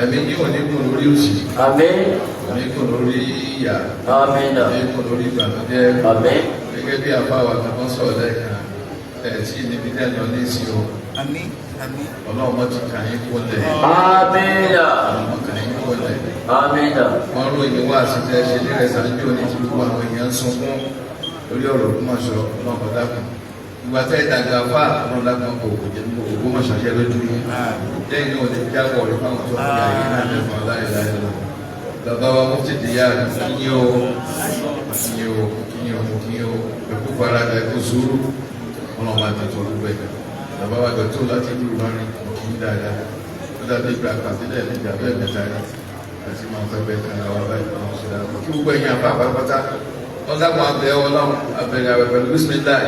Ẹ̀mí yín ò ní gùn lórí òṣì,
Àmín.
ò ní gùn lórí ìyà,
Àmín.
ò ní gùn lórí ìbànújẹ́.
Àmín.
Gẹ́gẹ́ bí àfáwà kan sọ̀rọ̀ lẹ́ẹ̀kan, ẹ̀ tí níbi tẹ́ lọ ní sí o.
Àmín, àmín.
Ọlọ́run mọ́ ti kà yín kólẹ̀.
Àmín.
Ọlọ́run mọ́ kà yín kólẹ̀.
Àmín.
Wọ́n ròyìn wá àṣìṣe ṣe ní rẹ̀ sáájú ní ti gbogbo àwọn èèyàn ń sunkún lórí ọ̀rọ̀ Ògbómọ̀ṣọ́. Ọlọ́run dákun, ìgbà tẹ́ ìdàgbà fà, Ọlọ́run dákun, kò kò jẹ́ Ògbómọ̀ṣọ́ ṣẹ́ lójú yín lẹ́yìn náà lè jábọ̀ rẹ̀ fáwọn tó ń gbé ayé náà lẹ́fọ̀n aláìláì lọ. Bàbá wa mú tètè yá, kíyìn o, kíyìn o, kíyìn o, kíyìn o, ẹkú farada, ẹkú sùúrù. Ọlọ́run máa tètè olúgbẹ. Bàbá wa dọ̀tún láti ìlú Ìlọrin, kíyìn dáadáa. Ó dàbí ìgbà pàtílẹ̀ níjà bẹ́ẹ̀ mẹ́ta rí àti máa fẹ́ bẹ́ẹ̀ kan àwọn abáyé kan ṣe dáadáa. Kí gbogbo ẹ̀yin àbá pátápátá wọn dákun abẹ́ Ọlọ́run, abẹ́rẹ́ àwẹ̀ pẹ̀lú bísímíláì,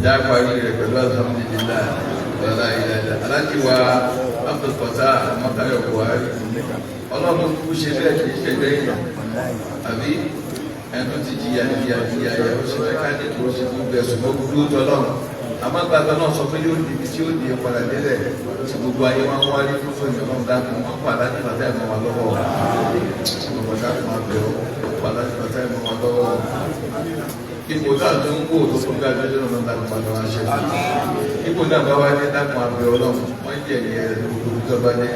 já parí rẹ̀ pẹ̀lú alhamdulilayi wàlá ìlàlá. Alájí wa Abdul Fatah Amatayo Buhari, Ọlọ́run kú ṣe bẹ́ẹ̀, kì í ṣe lẹ́yìn àbí ẹnu ti jìyà jìyà jìyà yà, ó ṣe mẹkáníìkì, ó ṣe gbogbo ẹ̀sùn mọ́ gbogbo tọ́lọ́run. Àmọ́ gbàgbọ́ náà sọ pé yóò di ibi tí ó di padà délẹ̀ tí gbogbo ayé wọn wá rí fún fún ìjọba. Dákun, wọn pa láti bàtà ìmọ̀ wọn lọ́wọ́. Ọmọ dákun, abẹ́ ọ, wọn pa láti bàtà ìmọ̀ wọn lọ́wọ́. Ipò náà tó ń wò tó fún gbàgbé lọ́nà, dákun, padà wá ṣe fún ipò náà bá wá ní. Dákun, abẹ́ Ọlọ́run, wọ́n jẹ̀ ní ẹ̀ gbogbo tó bá dé.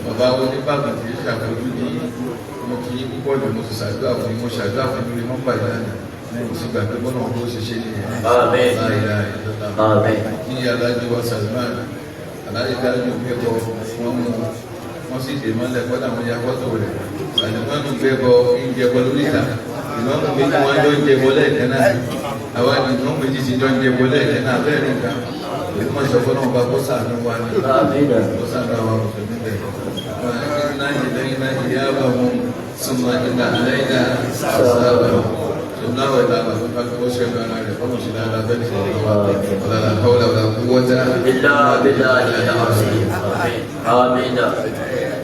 Bàbá oníbàbà kì í ṣàfojú ní mo kì í púpọ̀ jù. Mo sì ṣàdúrà fún yín, mo ṣàdúrà fún yín lórí mọ́pà ìlànà, mo sì gbàgbé bọ́nà ọ̀hún ó ṣe ṣe nìyẹn.
Àmín. Àmín.
Ní alájú wa Salman alájú dájú gbẹ́bọ, wọ́n mú wọ́n sì dè mọ́lẹ̀ kọ́dà, wọ́n ya fọ́tò rẹ̀. Salman gbẹ́bọ ń jẹbọ lórí ìta, ìmọ̀mù méjì wọ́n jọ ń jẹbọ lẹ́ẹ̀kan náà. Àwa ìmọ̀mù méjì ti jọ ń jẹbọ lẹ́ẹ̀kan náà bẹ́ẹ̀ ní nǹkan èyí wọ́n sọ fọ́nà ọba kó ṣàánú wa ní
Àmín.
kó ṣàánú àwọn mùsùlùmí bẹ́ẹ̀. Inna ilayna iyabahum summa inna alayna hisabahum. Ṣùgbọ́n ìlànà tó ṣe ara rẹ̀ fọ́nà sí dáadáa bẹ́ẹ̀ ní ọ̀rọ̀ wa. La hawla wala quwwata
Illa billahi al-azim. Àmín.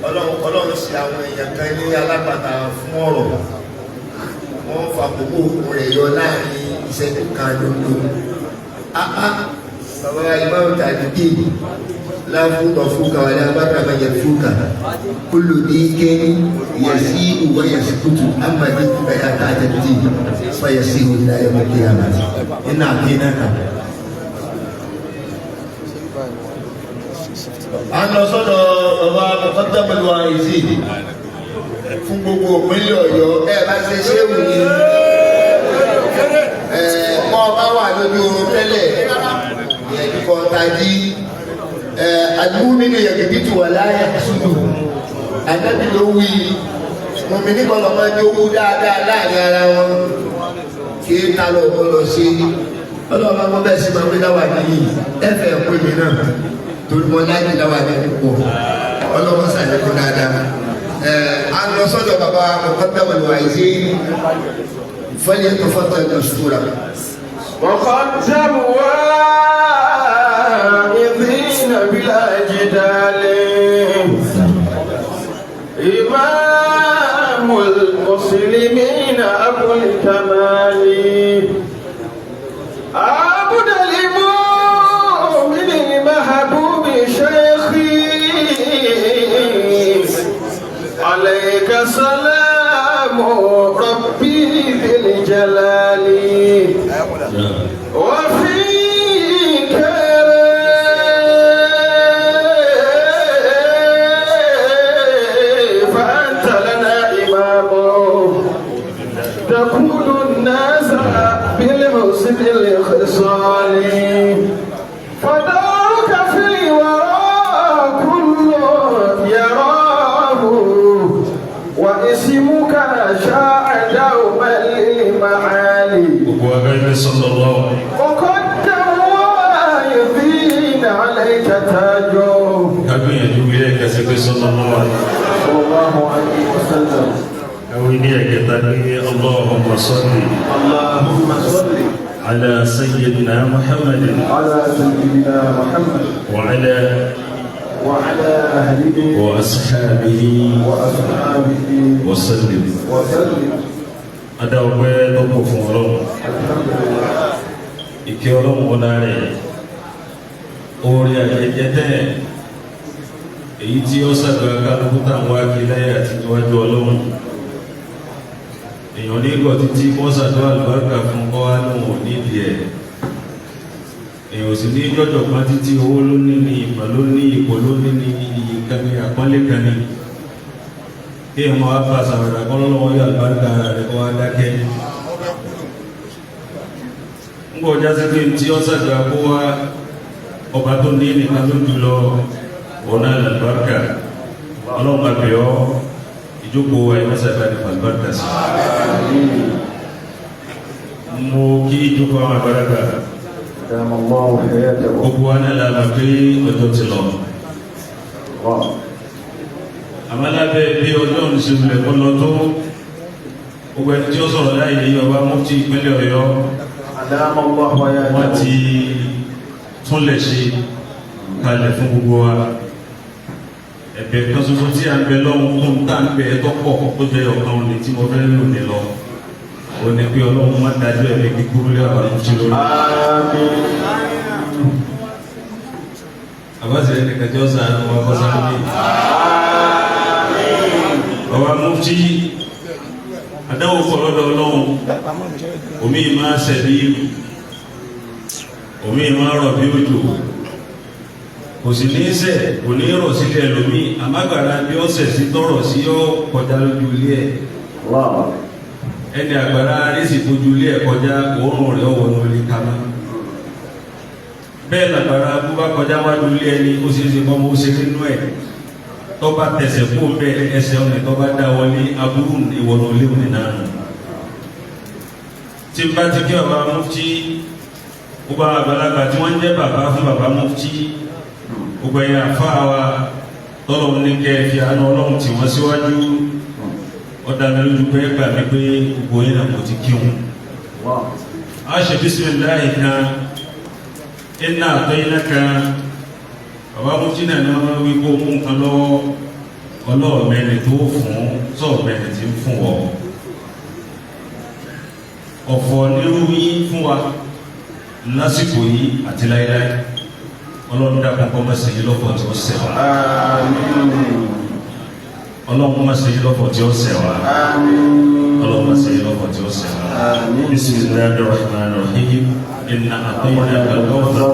Ọlọ́run, Ọlọ́run ṣe àwọn èèyàn kan ní alápàtà fún ọ̀rọ̀. Wọ́n fa àkókò rẹ̀ yọ láàrin ìṣẹ́jú kan lóńdó. Áá, bàbá ìmáàmù tàbí dé láfúkà fúkà wà ní abáta yẹ fúkà kúlù ní kéní yẹsí ìwọ yẹsí kutu amadi bẹyà káàtà dì fà yẹsí ìwọ yẹ mọ kíyàmá iná àbínà kan. A ń lọ sọ́dọ̀ bàbá Muqaddamul Waizin fún gbogbo ìpínlẹ̀ Ọ̀yọ́. Ẹ bá ṣe ṣéwù ni ẹ kọ́ bá wà lójú oorun tẹ́lẹ̀ ìyẹn kọ́ tají. Ẹ al-mu'minu yaghbitu wa la yahsudu, Ànábì ló wí. Mùmíní gbọ́dọ̀ máa jowú dáadáa láàrin ara wọn. Kí ta ló gbọ́dọ̀ ṣe? Ọlọ́run bá bẹ́ẹ̀ sí máa gbé láwà nìyí. Ẹ fẹ́ pé mi náà. Torí mo láyé láwà ní púpọ̀. Ọlọ́run ṣàlékún dáadáa. A lọ sọ́dọ̀ bàbá Muqaddamul Wa'izin. Falyatafaddal mashkura.
وقدم واعظين بلا جدال إمام المسلمين أبو الكمال عبد المؤمن المحبوب شيخي عليك سلام ربي ذي الجلال وفيك فأنت لنا إمام تقول الناس بالحسن الخصال فدارك في الورى كل يراه واسمك شاع دوما للمعالي
Gbogbo abẹ́rẹ́ sallallahu alaihi.
وقدم واعظين عليك تاج
Kágbìyànjú ilé ẹ̀kẹ́ pé sallallahu alaihi.
صلى الله عليه وسلم.
Ẹwí ní ẹ̀kẹta ní Allahumma salli
اللهم صل
ala sayyidina Muhammadin
على سيدنا محمد
wa ala
وعلى أهله
wa ashabihi
وأصحابه
wa sallim.
وسلم.
Adá ọpẹ́ tó kò fún Ọlọ́run.
الحمد لله.
Ìkẹ́ Ọlọ́run ọ̀la rẹ̀. Orí àjẹjẹ tẹ̀. Èyí tí ó sàgbà kálukú táwọn wá kí láyé àti níwájú Ọlọ́run. Èèyàn nígbà títí kó sàdúrà àlùbáríkà fún kọ́ wá lóun ò nídìí ẹ̀. Èèyàn ò sì ní jọ̀jọ̀ kan títí owó ló ní ní ìmọ̀ ló ní ipò ló ní ní iyì kan ní àpọ́nlé kan ní. Kí èèyàn máa wá fa sàwàdà kọ́ lọ́wọ́ yọ àlùbáríkà ara rẹ̀ kó wá dákẹ́. Ń gbọ́ jásí pé tí ó sàgbà kó wá ọba tó ní nìkan ló jùlọ ọ̀nà àlùbáríkà. Ọlọ́run àbẹ̀ ọ́ ìjókòó wa ìmọ̀sàgbà ní àlùbáríkà sí. Mo kí ìjókòó àwọn àgbàlagbà.
دام الله حياته.
Gbogbo wa náà la mọ̀ pé ọjọ́ ti lọ.
الله.
Àmọ́ lábẹ́ bí ọjọ́ ìṣẹ̀lẹ̀ kọ́ lọ tó gbogbo ẹni tí ó sọ̀rọ̀ láì ní ọba mufti ìpínlẹ̀ Ọ̀yọ́
دام الله حياته.
wọ́n ti túnlẹ̀ ṣe kalẹ̀ fún gbogbo wa. Ẹ̀bẹ̀ kan ṣoṣo tí a ń bẹ lọ́hùn fún tá ń bẹ tọ́pọ̀ tó jẹ́ ọ̀kan òní tí mo fẹ́ lò ní lọ. Ó ní pé Ọlọ́run má dájú ẹ̀mí kíkúrú lé àwọn mufti lórí.
آمين.
Àbáṣe ẹnìkan tí ó sàánú wa kọ́ sáré ní. Bàbá mufti adáwò kọ̀ lọ́dọ̀ Ọlọ́run, omi máa ṣẹ̀bí, omi máa rọ̀ bí òjò, kò sì ní sẹ̀, kò ní rọ̀ sílẹ̀ lómi, àmágbára bí ó sẹ̀ sí tọrọ̀ sí yọ kọjá lójú ilé ẹ̀.
الله.
Ẹni àgbàrá arísì fojú ilé ẹ̀ kọjá, òórùn rẹ̀ ọ̀wọ́ ní olè kaná. Bẹ́ẹ̀ làgbàrá bó bá kọjá wájú ilé ẹni, ó ṣeé ṣe kọ́ mọ́ ó ṣe nínú ẹ̀. Tó bá tẹsẹ̀ kó bẹ́ẹ̀ ẹsẹ̀ ọ̀nà tó bá dá wọlé aburú ìwọ̀nà olé òní náà nù. Tí n bá ti kí bàbá mufti, gbogbo àwọn àgbàlagbà tí wọ́n ń jẹ́ bàbá fún bàbá mufti, gbogbo ẹ̀yà àfáà wa tọ́lọ̀ ní kẹ́ fi àánú Ọlọ́run tì wọ́n síwájú. Ó dá mi lójú pé gbà mí pé gbogbo yín náà kò ti kí wọn.
الله.
A ṣe bísímìláì kan, iná àtọ́yìnà kan, bàbá mufti náà ni wọ́n wí kó mú nǹkan lọ́wọ́ ọlọ́ọ̀mẹ́ni tó fún sọ̀mẹ́ni tí ń fún ọ. Ọ̀fọ̀ nírú yín fún wa lásìkò yìí àti láéláé. Ọlọ́run dákun kó má ṣe yín lọ́fọ̀ tí ó ṣẹ̀ wá.
آمين.
Ọlọ́run má ṣe yín lọ́fọ̀ tí ó ṣẹ̀ wá.
آمين.
Ọlọ́run má ṣe yín lọ́fọ̀ tí ó ṣẹ̀ wá.
آمين.
Bismillahir rahmanir rahim. Inna a'tainaka al-kawthar.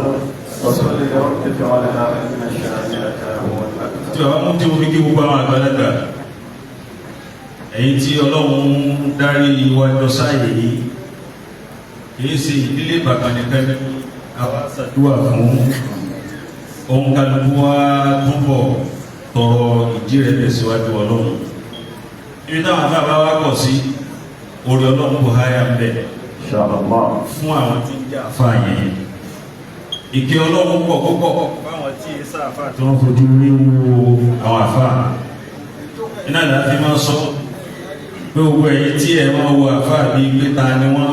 وصل لربك وانحر إن شانئك هو الأبتر.
Tí bàbá mú tí mo fi kí gbogbo àwọn àgbàlagbà, èyí tí Ọlọ́run darí iwájú sáàyè yìí, kìí ṣe ìdílé bàbá nìkan ní àwa ṣàdúrà fún ohun kálukú wa túbọ̀ tọrọ ìdí rẹ̀ tẹ̀síwájú Ọlọ́run. Ibi táwọn afá bá wá kọ̀ sí, orí Ọlọ́run kò háyà ń bẹ̀ fún àwọn tí ń jẹ́ àfa yẹn. Ìkẹ́ Ọlọ́run pọ̀ púpọ̀ fáwọn tí ẹ sáfà tí wọ́n fojú rí wo àwọn àfa. Iná ìlà fi máa sọ pé gbogbo ẹ̀yin tí ẹ máa wo àfa bíi pé ta ni wọ́n,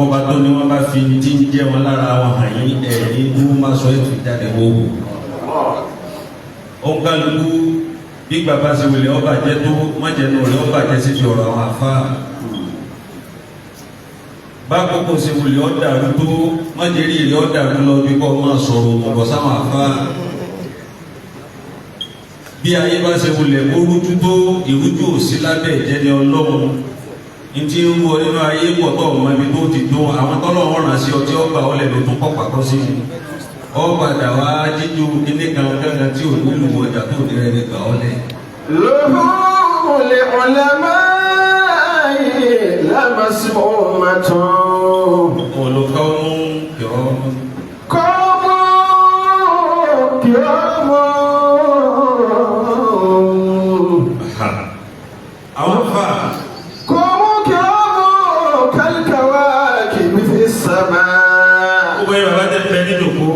ọba tó ni wọ́n bá fi ti ń jẹ́ wọn lára wọn hàn yín, ẹ̀ ní wọ́n máa sọ ètò ìjáde wò. Òǹkàlùkù bí bàbá ṣe wulẹ̀ ọba jẹ́ tó májẹ̀nu rẹ̀ ọba jẹ́ síbi ọ̀rọ̀ àwọn àfa. Bá kókó ṣe wulẹ̀ ọ̀dàrú tó májẹ̀rí rẹ̀ ọ̀dàrú lọ bí kò máa sọ̀rọ̀ òmùgọ̀ sáwọn àfa. Bí ayé bá ṣe wulẹ̀ kó rújú tó, ìrújú ò sí lábẹ́ ìjẹni Ọlọ́run. Ntí ń wọ nínú ayé pọ̀ tó ọmọ ibi tó ti dún àwọn tọ́lọ́run rán sí ọtí ọgbà ọlẹ̀ ló tún kọ́ pàkọ́ sí i. Ọ padà wá jíjú kíní kan kankan tí ò nílùú ọjà tó ní rẹ̀ gbà ọ́ lẹ̀.
لهم لعلماء لمسمومة.
Olùkọ́ mú kìọ́.
قوم كرام.
Àwọn fà
قوم كرام كالكواكب في السماء.
Gbogbo yẹn bàbá tẹ fẹ́ níjòkó,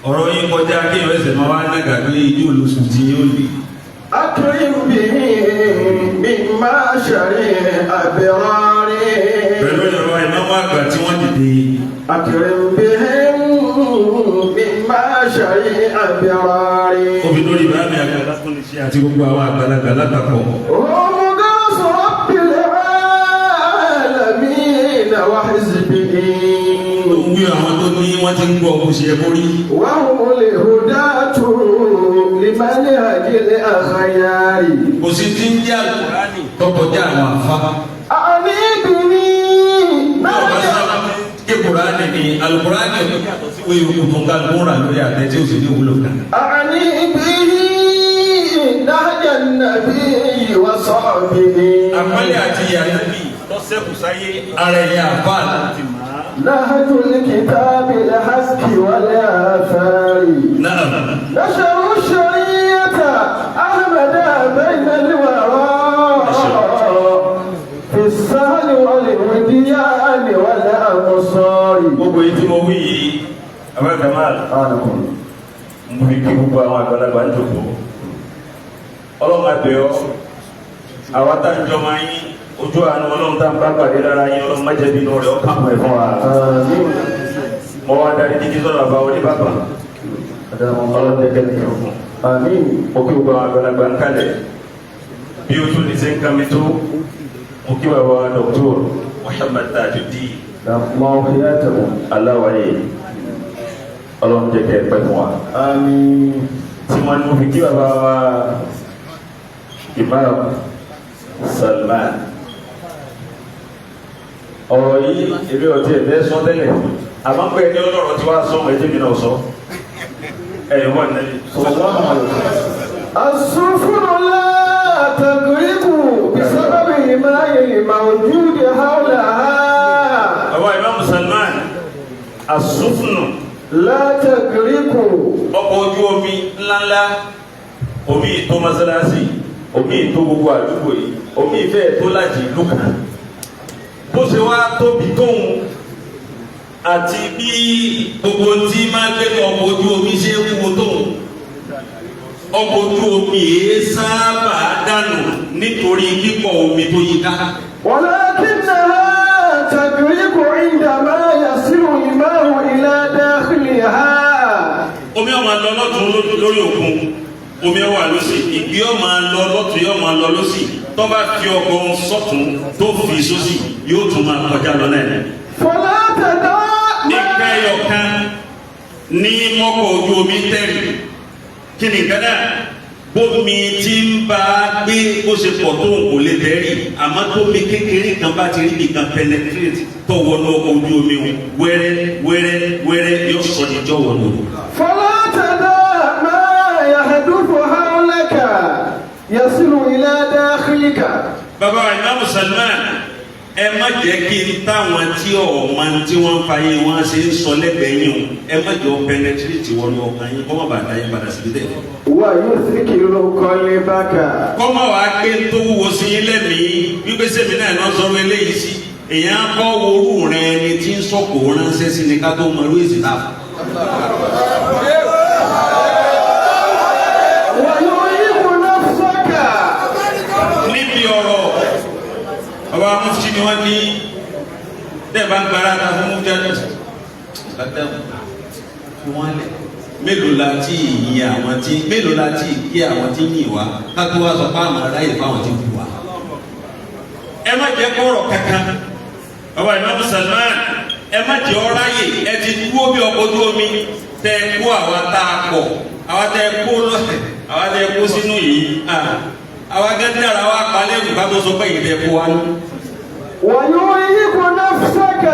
ọ̀rọ̀ yín kọjá kí ìwé ẹsẹ̀ máa wá nàgà pé ijó olóṣù tí yóò lè.
أكرم به مما شرع أبرار.
Pẹ̀lú ìrọ̀ ìnáwó àgbà tí wọ́n dìde.
أكرم بهم مما شرع أبرار.
Obì lórí bàbá mi àgbà látúnṣe àti gbogbo àwọn àgbàlagbà lápapọ̀.
هم غوث رب العالمين وحزبه.
Wí àwọn tó ní wọ́n ti ń gbọ́ bó ṣe yẹ kó rí.
وهم الهداة لمنهج الأخيار.
Kò sí ti ń jẹ́ Àlùkùránì tó kọjá àwọn àfa.
أعني به.
Ọba sábà ké Kùránì ni Àlùkùránì ò ní yàtọ̀ sí ìwé yòókù tó ń ká gbóra lórí àtẹ tí ó sì ní ìwúlò kan.
أعني به نهج النبي وصحبه.
Àpẹẹrẹ àti ìyàtọ̀ tó sẹ́kù sáyé ara ẹ̀yà àfa láti mọ̀ á.
نهج الكتاب الحق والآثار.
Náà.
نشروا الشريعة أحمد بين الورى في السهل والوديان والأمصار.
Gbogbo yìí tí mo wí yìí, Abẹ́ Kamal, mo fi kí gbogbo àwọn àgbàlagbà ń jòkó. Ọlọ́run àbẹ̀ ọ́, àwa tá ń jọ máa yín, ojú àánú Ọlọ́run tá ń bá pàdé lára yín, Ọlọ́run má jẹ́ bínú rẹ̀ ó kàn pẹ̀ fún wa. Mo wá darí dídí sọ́dọ̀ bàbá oníbàbà. Ọlọ́run jẹ́ kẹ́lẹ́ kẹ́ fún. Mo kí gbogbo àwọn àgbàlagbà ń kalẹ̀. Bí o tún lè ṣe ń kan mi tó, mo kí bàbá wa Dr. Muhammad Tajuddin Aláwáyé. Ọlọ́run jẹ́ kẹ́ pẹ́ fún wa. Tí wọ́n ní mo fi kí bàbá wa Imam Salman. Ọ̀rọ̀ yìí èmi ò tiẹ̀ fẹ́ sọ tẹ́lẹ̀, àmọ́ pé ẹni ọlọ́rọ̀ tí wàá sọ ẹjẹ́ mi náà sọ. Ẹ̀yìn wà nílẹ̀.
السفن لا تغرق بسبب الماء الموجود حولها.
Bàbá Imam Salman, asúfùnù
لا تغرق.
Ọkọ̀ ojú omi ńláńlá, omi ìtó mọ́sálásí, omi ìtó gbogbo àdúgbò yìí, omi ìfẹ́ tó láti ìlú kan. Bó ṣe wá tóbi tóun àti bí gbogbo tí máa gbé ní ọkọ̀ ojú omi ṣe é wúwo tóun, ọkọ̀ ojú omi yìí sábà dànù nítorí pípọ̀ omi tó yí ká.
ولكنها تغرق عندما يصل الماء إلى داخلها.
Omi ó máa lọ lọ́tún lórí òkun, omi ó wà lósì, ìgbé ó máa lọ lọ́tún, yóò máa lọ lósì. Tó bá fi ọkọ̀ sọ́tún tó fi sósì, yóò tún máa kọjá lọ náà.
فلا تدع.
Nǹkan ẹyọ kan ní mọ́kọ̀ ojú omi tẹ̀rì. Kí ni nǹkan náà? Bómi tí ń bá a gbé bó ṣe pọ̀ tó ń kò lè tẹ̀rì, àmọ́ tómi kékeré kan bá ti rí nìkan penetrate tó wọnú ọkọ̀ ojú omi wọn, wẹ́rẹ́ wẹ́rẹ́ wẹ́rẹ́ yóò sọ ní jọ́ wọnú.
فلا تدع ما يحدث حولك يصل إلى داخلك.
Bàbá Imam Salman. Ẹ má jẹ́ kí n táwọn tí ọ̀ma tí wọ́n ń fayé wọn ṣe ń sọ lẹ́gbẹ̀ẹ́ yín o, ẹ má jẹ́ ó penetrate wọnú ọkàn yín, kọ́ má bàa dá yín padà síbi tẹ̀.
ويثقل قلبك.
Kọ́ má wàá gbé tó wúwo sí yín lẹ́mìí wípé sẹ́mi náà lọ sọ̀rọ̀ eléyìí sí. Èèyàn kọ́ worú rẹ ẹni tí ń sọ̀kò ránṣẹ́ sí ni ká tó mọ irú èsì náà.
ويريح نفسك.
Níbi ọ̀rọ̀ bàbá mufti ni wọ́n ní tẹ́ ẹ bá ń gbára ta fún mufti adẹ́sẹ̀ fi wọ́n lẹ̀. Mélòó la tí yin àwọn tí, mélòó la tí kí àwọn tí yìn wá, ká tó wá sọ fáwọn aráyè fáwọn tí bù wá? Ẹ má jẹ́ kọ́rọ̀ kankan, bàbá Imam Salman, ẹ má jẹ́ ọ́ráyè. Ẹ ti dúró bí ọkọ̀ ojú omi tẹ ẹ kó àwa tá a pọ̀, àwa tẹ ẹ kó lọ́sẹ̀, àwa tẹ ẹ kó sínú yìí, àwa gẹ́gẹ́ ara wa palẹ̀ ìgbà tó sọ pé ìdẹ kó wa lọ.
ويريح نفسك.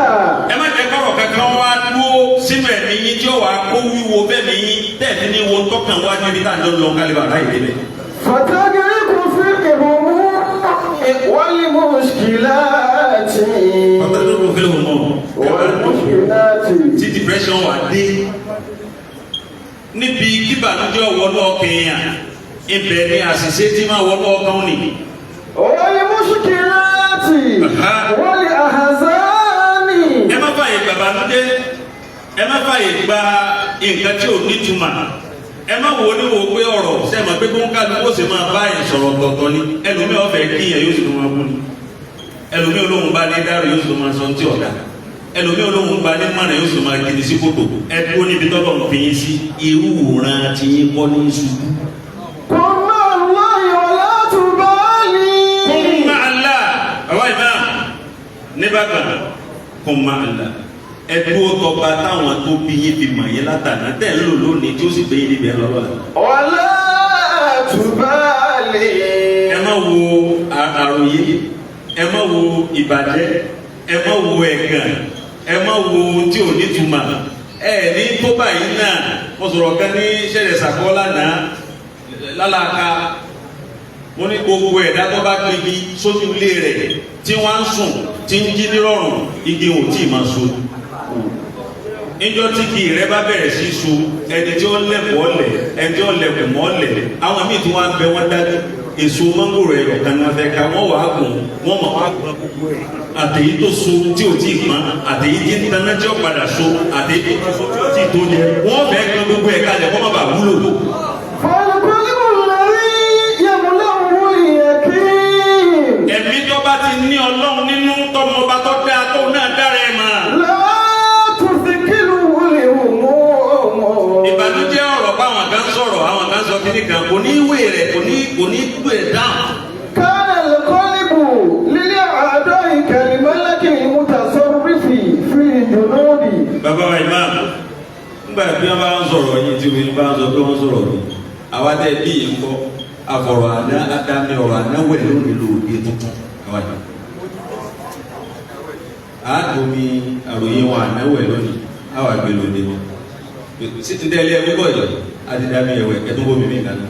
Ẹ má jẹ́ kọ́rọ̀ kankan wá dúró sínú ẹ̀mí yín tí ó wàá kó wíwo bẹ́ẹ̀ mi yín tẹ́ẹ̀fín ní wo tọ́kàn wá níbi tá à ń jọ lọ kálíbà láì débẹ̀.
فتغرق في الهموم والمشكلات.
Pàtàkì ló fi lè mọ̀
والمشكلات.
Tí depression wà dé níbi kíbànújẹ́ wọnú ọkàn èèyàn, ibẹ̀ ni àṣìṣe tí máa wọnú ọkàn ni.
والمشكلات والأحزان.
Ẹ má fààyè gba bànújẹ́, ẹ má fààyè gba nǹkan tí ò nítumọ̀. Ẹ má wo ní wo pé ọ̀rọ̀ sẹ́ẹ̀ pé kó ń kálukú ó sì máa bá yẹn sọ̀rọ̀ tọ̀tọ̀ ni. Ẹlòmíì ọ̀fẹ́ kí yẹn yóò sì tó máa bú ni, ẹlòmíì olóhùn bá ní dárò yóò sì tó máa sọ ní tí ọ̀dà, ẹlòmíì olóhùn bá ní mọ̀nà yóò sì tó máa gidi sí kòtò. Ẹ dúró níbi tọ́lọ̀ ń fi yín sí, irú ìran tí yín kọ́ ní ṣubú.
كن مع الله ولا تبالي.
كن مع الله. Bàbá ìmáà níbàkan, كن مع الله. Ẹ dúró tọba táwọn tó bí yín fi mọ̀ yín látàná tẹ̀ ń lò lónìí tí ó sì gbé yín níbi ẹ lọ́wọ́ la.
ولا تبالي.
Ẹ má wo àròyé, ẹ má wo ìbàjẹ́, ẹ má wo ẹ̀gàn, ẹ má wo tí ò ní túmọ̀ ẹ ní tó báyìí náà. Mo sọ̀rọ̀ kan ní sẹ̀rẹ̀ sàkọ́ lánàá lálàáká. Mo ní gbogbo ẹ̀dá tó bá gbégi sójú ilé rẹ̀ tí wọ́n ń sùn tí ń jí nírọ̀rùn, igi ò tí ì máa so. Níjọ́ tí kì í rẹ bá bẹ̀rẹ̀ sí so, ẹni tí ó lẹ̀kọ́ lẹ̀, ẹni tí ó lẹ̀kùn mọ́ lẹ̀. Àwọn míì tí wọ́n á bẹ wọ́n dájú, èso mọ́ngòrò ẹ̀rọ kan ní wọ́n fẹ́ ká, wọ́n wàá gùn, wọ́n mọ̀ wá gùn gbogbo ẹ̀, àtẹ̀yí tó so tí ò tí ì pọ́n, àtẹ̀yí tí ń taná tí ó padà so, àtẹ̀yí tó so tí ò tí ì tó jẹ, wọ́n fẹ́ gbọ́n gbogbo ẹ̀ kalẹ̀ kó má bàa wúlò.
فالقلب الذي يملأه اليقين.
Ẹ̀mí tó bá ti ní Ọlọ́run nínú, tọmọ ọba tó dáa tó náà dára ẹ̀ mọ́.
لا تثقله الهموم.
Ìbànújẹ́ ọ̀rọ̀ báwọn kan sọ̀rọ̀, àwọn kan sọ kíní kan, kò ní wé rẹ̀, kò ní gbé dáhùn.
كان القلب للأعداء كالملك المتصرف في الجنود.
Bàbá wa imam, nígbà tí wọ́n bá ń sọ̀rọ̀ yìí, tí wọ́n bá ń sọ pé wọ́n sọ̀rọ̀ yìí, àwa tẹ́ bí yìí ń kọ́ àfọ̀rọ̀ àná ádámì ọ̀rọ̀ àná wẹ̀ lónìí lòdì tuntun àwa yìí. Àádọ́mi àròyé wọn àná wẹ̀ lónìí, àwa gbé lóde wọn. Sí ti dẹ́lé ẹ̀wí bọ̀ yìí, àti dàmí ẹ̀wẹ̀ ẹ̀tún bómi mi kàná.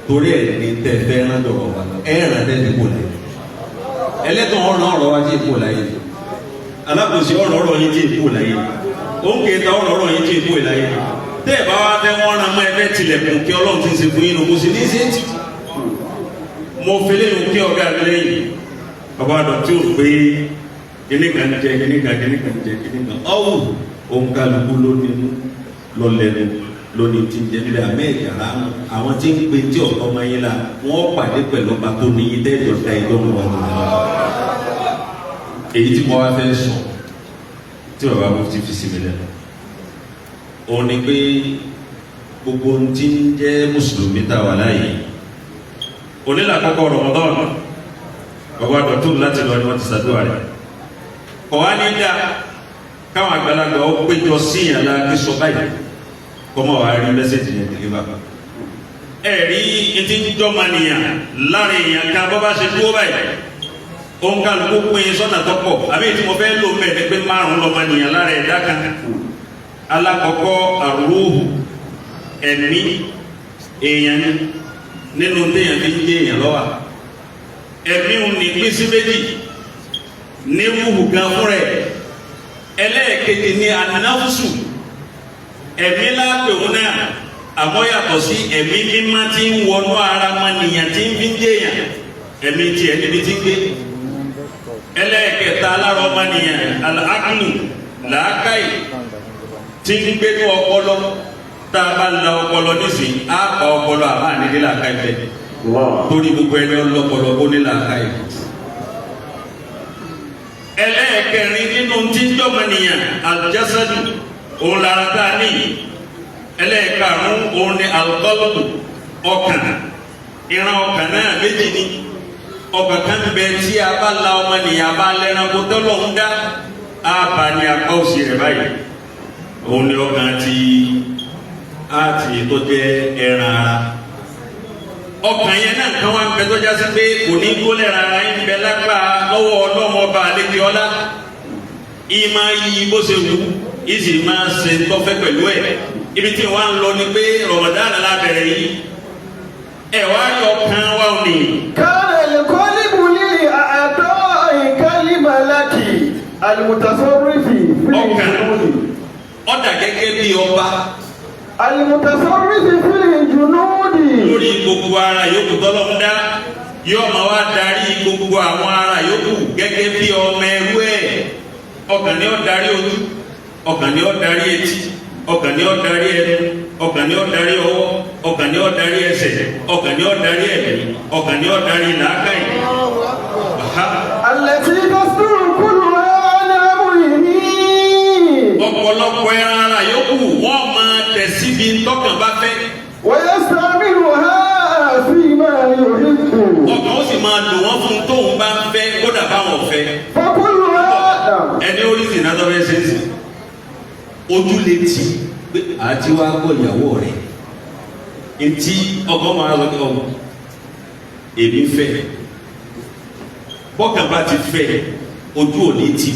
Torí ẹ̀ ní tẹ́ fẹ́ rán dọ̀rọ̀ wa, ẹ̀ rán tẹ́ fi kò láyé. Ẹlẹ́tàn ọ̀ràn ọ̀rọ̀ wa ti kò láyé. Alákòóso ọ̀rọ̀ ọ̀rọ̀ yín ti kò láyé. Òǹkè ta ọ̀rọ̀ ọ̀rọ̀ yín ti kò láyé. Tẹ́ ẹ̀ bá wá fẹ́ wọ́n ran mọ́, ẹ fẹ́ tilẹ̀kùn kí Ọlọ́run ti ń ṣe fún yín kó sì ní ṣe é tì. Mo fi léyìn kí ọ̀gá mi lẹ́yìn. Bàbá àdọ̀tí ò pé kíní kan jẹ kíní kan, kíní kan jẹ kíní kan. Ọ̀wù òǹkàlùkù ló nínú ló lẹ́nu lóní tí ń jẹ níbẹ̀ àmẹ́ ìjàrá àwọn tí ń pe tí ọ̀tọ́ máa yín la, wọ́n pàdé pẹ̀lú ọba tó ní yín tẹ́jọ́ da ẹjọ́ mọ́ wọn lọ́wọ́. Èyí tí mo wá fẹ́ sọ tí bàbá mo ti fi sí mi lẹ́nu òun ni pé gbogbo ohun tí ń jẹ́ mùsùlùmí tá a wà láàyè onílà àkọ́kọ́ Ramadan, bàbá dọ̀tún láti lọ ni wọ́n ti ṣàdúrà rẹ̀ kọ̀ wá ní dá káwọn àgbàlagbà ó péjọ sí ìyànlá kí sọ báyìí kọ́mọ wàá rí message yẹn tẹ̀lé bàbá. Ẹ rí etí ń jọ́mọ nìyàn lára èèyàn kan bọ́ bá ṣe dúró báyìí, òǹkàlùkù pín sọ́nà tó pọ̀, àbí tí mo fẹ́ lò mẹ́ẹ̀ pé márùn-ún lọ́mọ nìyàn lára ẹ̀dá kan. Alákọ̀ọ́kọ́, àrùhù, ẹ̀mí èèyàn ni. Nínú téèyàn fi ń jẹ́ èèyàn lọ́wọ́, ẹ̀mí òun ní pín sí méjì. Ní rúhù gan fún rẹ̀. Ẹlẹ́ẹ̀kejì ni anáfùsù, ẹ̀mí lápẹ̀ òun náà, àmọ́ yàtọ̀ sí ẹ̀mí mímá tí ń wọnú ara mọ́nìyàn tí ń fi ń jẹ́yàn, ẹ̀mí tiẹ̀ níbi tí ń gbé. Ẹlẹ́ẹ̀kẹta alára ọmọnìyàn, aláàkùnù, làákàyè tí ń gbé ní ọpọlọ. Tá a bá la ọpọlọ nísìnyí, á pa ọpọlọ àbá nílé làákàyè bẹ́ẹ̀, torí gbogbo ẹni ọlọpọlọ ó ní làákàyè. Ẹlẹ́ẹ̀kẹrin nínú tí ń jọmọnìyàn, aljasadu, òun lára tá a ní. Ẹlẹ́ẹ̀karùn-ún òun ni alqalbu, ọkàn. Ìran ọkàn náà méjì ni. Ọkàn kan bẹ tí a bá la ọmọnìyàn bá lẹ́ranko tọ́lọ̀ ń dá, a bá ní apá òsì rẹ̀ báyìí, òun ni ọkàn ti a ti tó jẹ́ ẹran ara. Ọkàn yẹn náà kan wá ń bẹ tó jásí pé kò ní dúró lẹ́ran ara yín, bẹ lápá lọ́wọ́ Ọlọ́run Ọba àlejò ọlá, ìmọ̀ yí bó ṣe wù, ìsì máa ṣe tọ́fẹ́ pẹ̀lú ẹ̀. Ibi tí wọ́n á lọ ni pé Ramadan la bẹ̀rẹ̀ yìí, ẹ̀ wá yọ ọkàn wa ò ní.
كان القلب للأعداء كالملك المتصرف في
Ọkàn
الجنود.
ọ̀dà gẹ́gẹ́ bí ọba
المتصرف في الجنود.
lórí gbogbo ara yòókù tọ́lọ́ ń dá, yóò máa wá darí gbogbo àwọn ara yòókù gẹ́gẹ́ bí ọmọ ẹrú ẹ̀. Ọkàn ni ó darí ojú, ọkàn ni ó darí etí, ọkàn ni ó darí ẹnu, ọkàn ni ó darí ọwọ́, ọkàn ni ó darí ẹsẹ̀, ọkàn ni ó darí ẹ̀mí, ọkàn ni ó darí làákàyè. Aha.
التي تصدر كلها عن أمره.
Ọ̀pọ̀lọpọ̀ ẹran ara yòókù wọ́n máa tẹ̀ síbi tọkàn bá fẹ́.
ويستعملها فيما يحب.
Ọkàn ó sì máa lò wọ́n fún tóun bá ń fẹ́, kódà báwọn fẹ́.
فكلها
Ẹni orí sì náà tọ́fẹ́ ṣe é sì ojú lè tì pé àti wá gbọ́ ìyàwó rẹ̀ ntí ọkọ máa lọ ọ èmi fẹ́. Bọ́kàn bá ti fẹ́, ojú ò ní tì,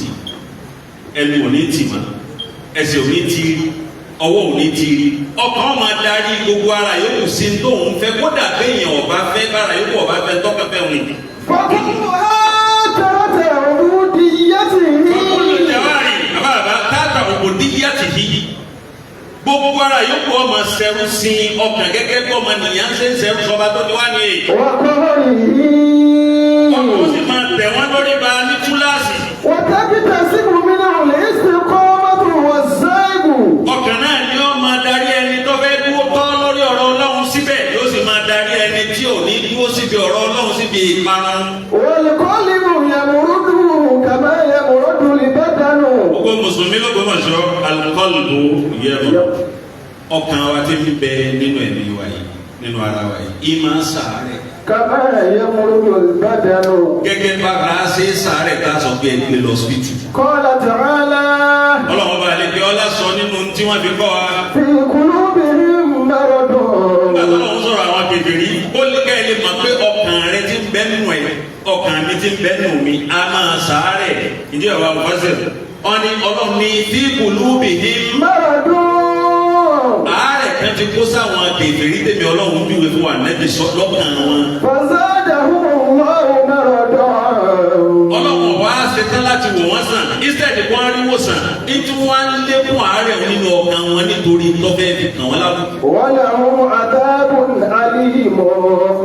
ẹnu ò ní tì mọ́, ẹsẹ̀ ò ní tì rí, ọwọ́ ò ní tì rí. Ọkàn máa darí gbogbo ara yòókù sí tóun fẹ́, kódà béèyàn ọba fẹ́, bára yòókù ọba fẹ́, tọ́kàn fẹ́ wọn.
فكلها تحت عبوديته.
Olùjàwárì àbábá táàtà òbòdíyàtì yìí, gbogbo ara yòókù ọmọ sẹrú sí ọkàn gẹ́gẹ́ bí ọmọ nìyẹn ṣe ń sẹrú sọba tó ní wá ní èyí.
وقهره.
Ọkàn ó sì máa tẹ̀ wọ́n lórí ba ní túláàsì.
وتكتسب منه الاستقامة والزيغ.
Ọkàn náà ni ó máa darí ẹni tó fẹ́ dúró tọ́ lórí ọ̀rọ̀ Ọlọ́run síbẹ̀, yóò sì máa darí ẹni tí ò ní dúró síbi ọ̀rọ̀ Ọlọ́run síbi ìparun.
والقلب يمرد كما يمرد البدن.
Gbogbo mùsùlùmí ló gbọmọ sọ alukọlù yẹnu, ọkàn wa ti ń bẹ nínú ẹ̀mí wa yìí, nínú ara wa yìí, ìmọ̀ sàárẹ̀.
كما يمرد البدن.
Gẹ́gẹ́ bá a ṣe sàárẹ̀ tá a sọ pé ẹgbẹ́ lọ síbítù.
قال تعالى:
Ọlọ́run bá lè fi ọlá sọ nínú tí wọ́n fi kọ́ wa.
في قلوبهم مرض.
Nígbà tó lọ́wọ́ sọ̀rọ̀ àwọn kèfèrí, ó lé ká ẹ lè mọ̀ pé ọkàn rẹ ti ń bẹ nù ẹ̀, ọkàn mi ti ń bẹ nù mí, a máa sàárẹ̀. Ìdí ọ̀rọ̀ àwọn fásitì wọ́n ní Ọlọ́run ní fi qulubihim
مرض.
Àárẹ̀ kan ti kó sáwọn kèfèrí tèmi Ọlọ́run júwe fún wa nẹ́bí sọ lọ́kàn wọn.
فزادهم الله مرضا.
Ọlọ́run wá ṣetán láti wò wọ́n sàn, instead kó wọ́n rí wòsàn, nítorí wọ́n á lékún àárẹ̀ nínú ọkàn wọn nítorí tọ́fẹ́ fi kàn wọ́n lábùkù.
ولهم عذاب أليم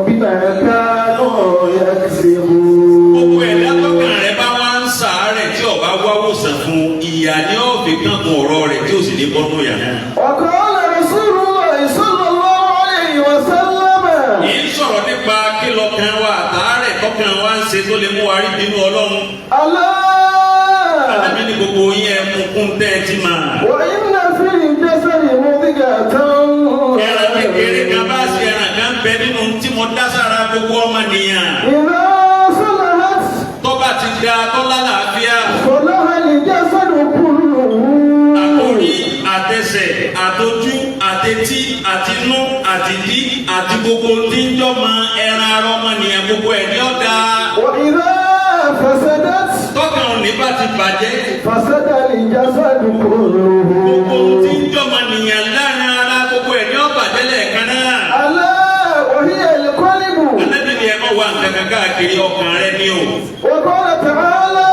بما كانوا يكسبون.
Gbogbo ẹ̀dá tọ́kàn rẹ̀ bá wá ń sàárẹ̀ tí ó bá wá wòsàn fún, ìyà ní ọ̀fìn kankan ọ̀rọ̀ rẹ̀ tí ó sì ní bọ́nú ìyà náà.
وقال رسول الله صلى الله عليه وسلم:
Yìí ń sọ̀rọ̀ nípa kí lọ́kàn wa àtàárẹ̀ tọ́kàn wa ń ṣe tó lè mú wa rí bínú Ọlọ́run.
ألا
Ànábì ní gbogbo yín ẹ mú kún tẹ́ ẹ ti máa.
وإن في الجسد مضغة.
Ẹran kékeré kan bá ṣe ẹran kan bẹ nínú tí mo dá sára gbogbo ọmọnìyàn.
إذا صلحت
Tọ́ba ti da tọ́lá làáfíà.
صلح الجسد كله.
Àtòrí, àtẹsẹ̀, àtọjú, àtẹtí, àtinú, àtìdí, àti gbogbo tí ń jọ́mọ ẹran ara ọmọnìyàn, gbogbo ẹ̀ ní ọ̀dà.
وإذا فسدت
Tọ́kàn òní bá ti bàjẹ́.
فسد الجسد كله.
Gbogbo tí ń jọ́mọnìyàn láàrin ara, gbogbo ẹ̀ ní ọ̀bàjẹ́ lẹ́ẹ̀kan náà.
ألا وهي القلب.
Ànábì ni ẹ má wá nǹkan kan káàkiri, ọkàn rẹ ní o.
وقال تعالى: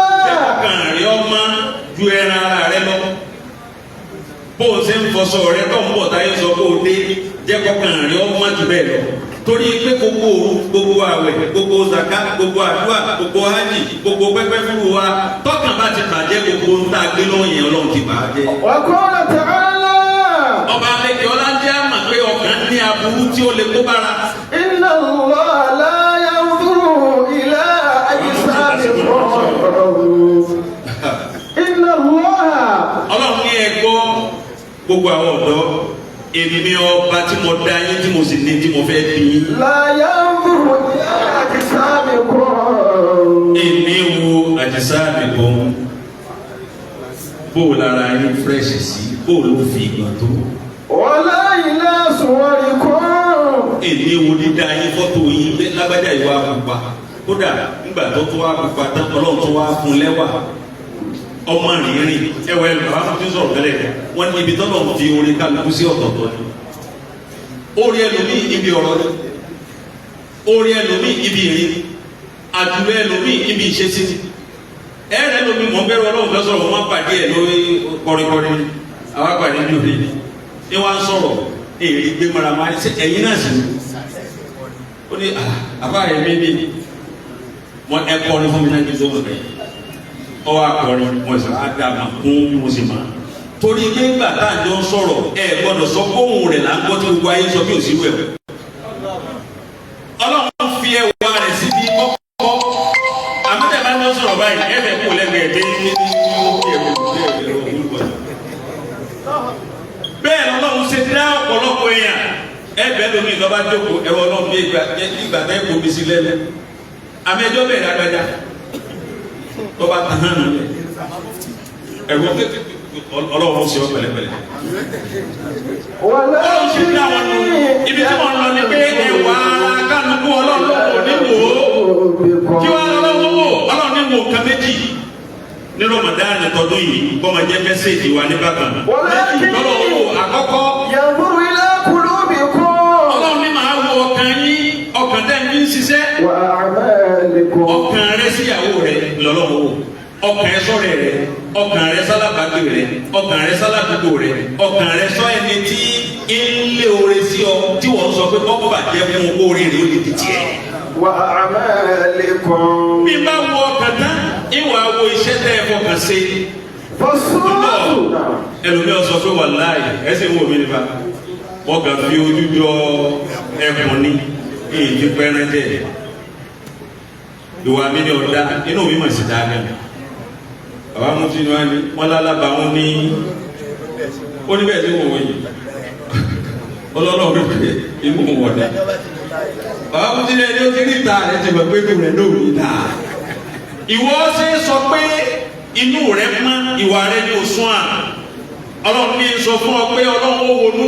wọṣọ rẹ tó ń bọ̀ táyé sọ pé o dé jẹ́ kọ́kàn rẹ ó má jù bẹ́ẹ̀ lọ torí pé gbogbo òru gbogbo àwẹ̀ gbogbo zaka gbogbo àdúrà gbogbo hajj gbogbo pẹ́pẹ́ fún wa tọkàn bá ti bàjẹ́ gbogbo ń tá a gbé lọ́wọ́ yẹn Ọlọ́run ti bàá jẹ́.
وقال تعالى
Ọba alẹ́kẹ́ ọlá jẹ́ àmà pé ọkàn ní aburú tí ó lè kó bára.
إن الله لا ينظر إلى أجسامكم إن الله
Ọlọ́run ní ẹ gbọ́ gbogbo àwọn ọ̀dọ́ èmi ọba tí mo dá yín tí mo sì ní tí mo fẹ́ bí yín.
لا ينظر إلى أجسامكم
Èmi wo àjísá mi kan bó o lára yín fresh sí bó o ló fi ìgbọ̀n tó.
ولا إلى صوركم
Èmi wo dídá yín fọ́tò yín bẹ́ẹ̀ lágbájá ìwà pupa kódà nígbà tó tó wá pupa tán Ọlọ́run tó wá fún lẹ́wà ọmọ rìnrìn ẹwà ẹlò bàbá tó sọ̀rọ̀ tẹ́lẹ̀ wọ́n ní ibi tọ́lọ̀ fi orin kálukú sí ọ̀tọ̀ọ̀tọ̀ ni orí ẹlòmíì ibi ọ̀rọ̀ ni orí ẹlòmíì ibi ìrìn àdúrà ẹlòmíì ibi ìṣesí ni ẹrẹ lómi mọ̀ bẹ̀rù Ọlọ́run fẹ́ sọ̀rọ̀ wọ́n pàdé ẹ̀ lórí kọrinkọrin ni àwọn pàdé ní òde ni wọ́n á sọ̀rọ̀ èrè gbé mara máa ní sẹ ẹ̀yin náà sì ni ó ní àbá rẹ̀ mí ni wọ́n ẹ kọrin fún mi náà kí n sọ̀rọ̀ bẹ́ẹ̀ ọwọ́ akọrin mo sì á dà mà kún bí mo sì mà torí pé ńgbà tá à ń jọ ń sọ̀rọ̀ ẹ gbọ́dọ̀ sọ kóhùn rẹ̀ là ń gbọ́ tí gbogbo ayé sọ bí ò sí wẹ̀ Ọlọ́run fi ẹwà rẹ̀ síbi kọ́kọ́ àmọ́tẹ̀ bá ń lọ sọ̀rọ̀ báyìí ẹ fẹ́ kó lẹ́gbẹ̀ẹ́ dé ní bẹ́ẹ̀ lọ́lọ́run ṣe dá ọ̀pọ̀lọpọ̀ èèyàn ẹ bẹ́ẹ̀ lómi ìjọba jókòó ẹ̀rọ ọlọ́run bí ìgbà tẹ́ kó mi sí lẹ́nu àmì ẹjọ́ bẹ́ẹ̀ lágbájá tọ́ba tán hàn mí ẹ̀rọ ọlọ́run ṣe ọ́ pẹ̀lẹ́pẹ̀lẹ́ ọlọ́run ṣe dá wọn nù ibi tí wọ́n lọ ni pé ẹwà ara kálukú ọlọ́run kò ní wò ó kí wàá lọ́wọ́ wò ọlọ́run ní wò nǹkan méjì ní Ramadan tọdún yìí kọ́ máa jẹ́ mẹ́sẹ̀gì wa ní bákan méjì tọ́lọ̀ wò àkọ́kọ́
ينظر إلى قلوبكم
ọlọ́run ní màá wo ọkàn yín ọkàn tẹ́ ń fi ń ṣiṣẹ́
وأعمالكم
ọkàn rẹ síyàwó rẹ lọ́lọ́run wò ọkàn rẹ sọ̀rẹ́ rẹ ọkàn rẹ sálábàgbé rẹ ọkàn rẹ sáládùúgbò rẹ ọkàn rẹ sọ ẹni tí ń lé oore sí ọ tí wọ́n sọ pé kọ́ bàjẹ́ fún un kó oore rẹ ó lè di tiẹ̀.
وأعمالكم
Bí n bá wo ọkàn tán ìwà wo iṣẹ́ tẹ́ ẹ fọkàn ṣe.
فالصورة
Ẹlòmíràn sọ pé wàláì ẹ sì ń wò mí nípa wọ́n kàn fi ojú jọ ẹkùn ni èyí ti pẹ́rẹ́ jẹ ìwà mi ni ọ̀dà inú mi mà sí dáa gan. Bàbá mutí ni wọ́n ní wọ́n lálábà wọn ní ó ní bẹ́ẹ̀ tí wọ́n wọ̀ yìí ọlọ́lọ́ mi pé inú wọn ọ̀dà. Bàbá mutí ni ẹni ó ti rí ìta rẹ̀ ti mọ̀ pé inú rẹ̀ náà ò rí ìta. Ìwọ ṣe é sọ pé inú rẹ̀ mọ́ ìwà rẹ̀ ni ò sún à. Ọlọ́run ní sọ fún ọ pé Ọlọ́run ó wọnú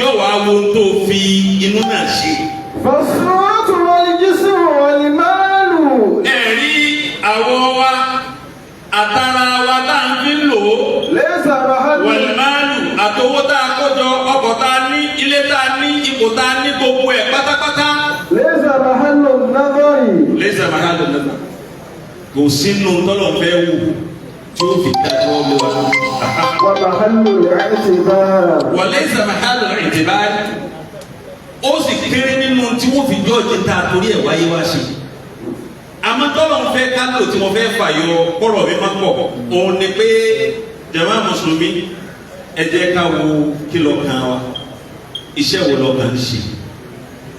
yóò wá wo ohun tó fi inú náà ṣe.
فالصورة والجسم والمال
Ẹ̀rí àwọ̀ wa àtàrà wa tá à ń fi ń lò ó
ليس محل
wẹ̀lmáàlù àtowó tá a kójọ ọkọ̀ tá a ní ilé tá a ní ipò tá a ní gbogbo ẹ̀ pátápátá.
ليس محل النظر
lẹ́sẹ̀ máa lò lẹ́sẹ̀ kò sínú tọ́lọ̀ fẹ́ wù tí ó fi dájọ́ lé wa lórí.
ومحل الاعتبار
wọ̀lẹ́sẹ̀ máa lò ìdìbà ó sì kéré nínú tí wọ́n fi jọ́ọ̀jì tá a torí ẹ̀ wáyé wá ṣe. Àmọ́ tọ́lọ̀ ń fẹ́ ká lò tí mo fẹ́ fàyọ kọ́rọ̀ mi máa pọ̀ òun ni pé jàmá mùsùlùmí ẹ jẹ́ ká wo kí lọ́kàn wa iṣẹ́ wo lọ́kàn ń ṣe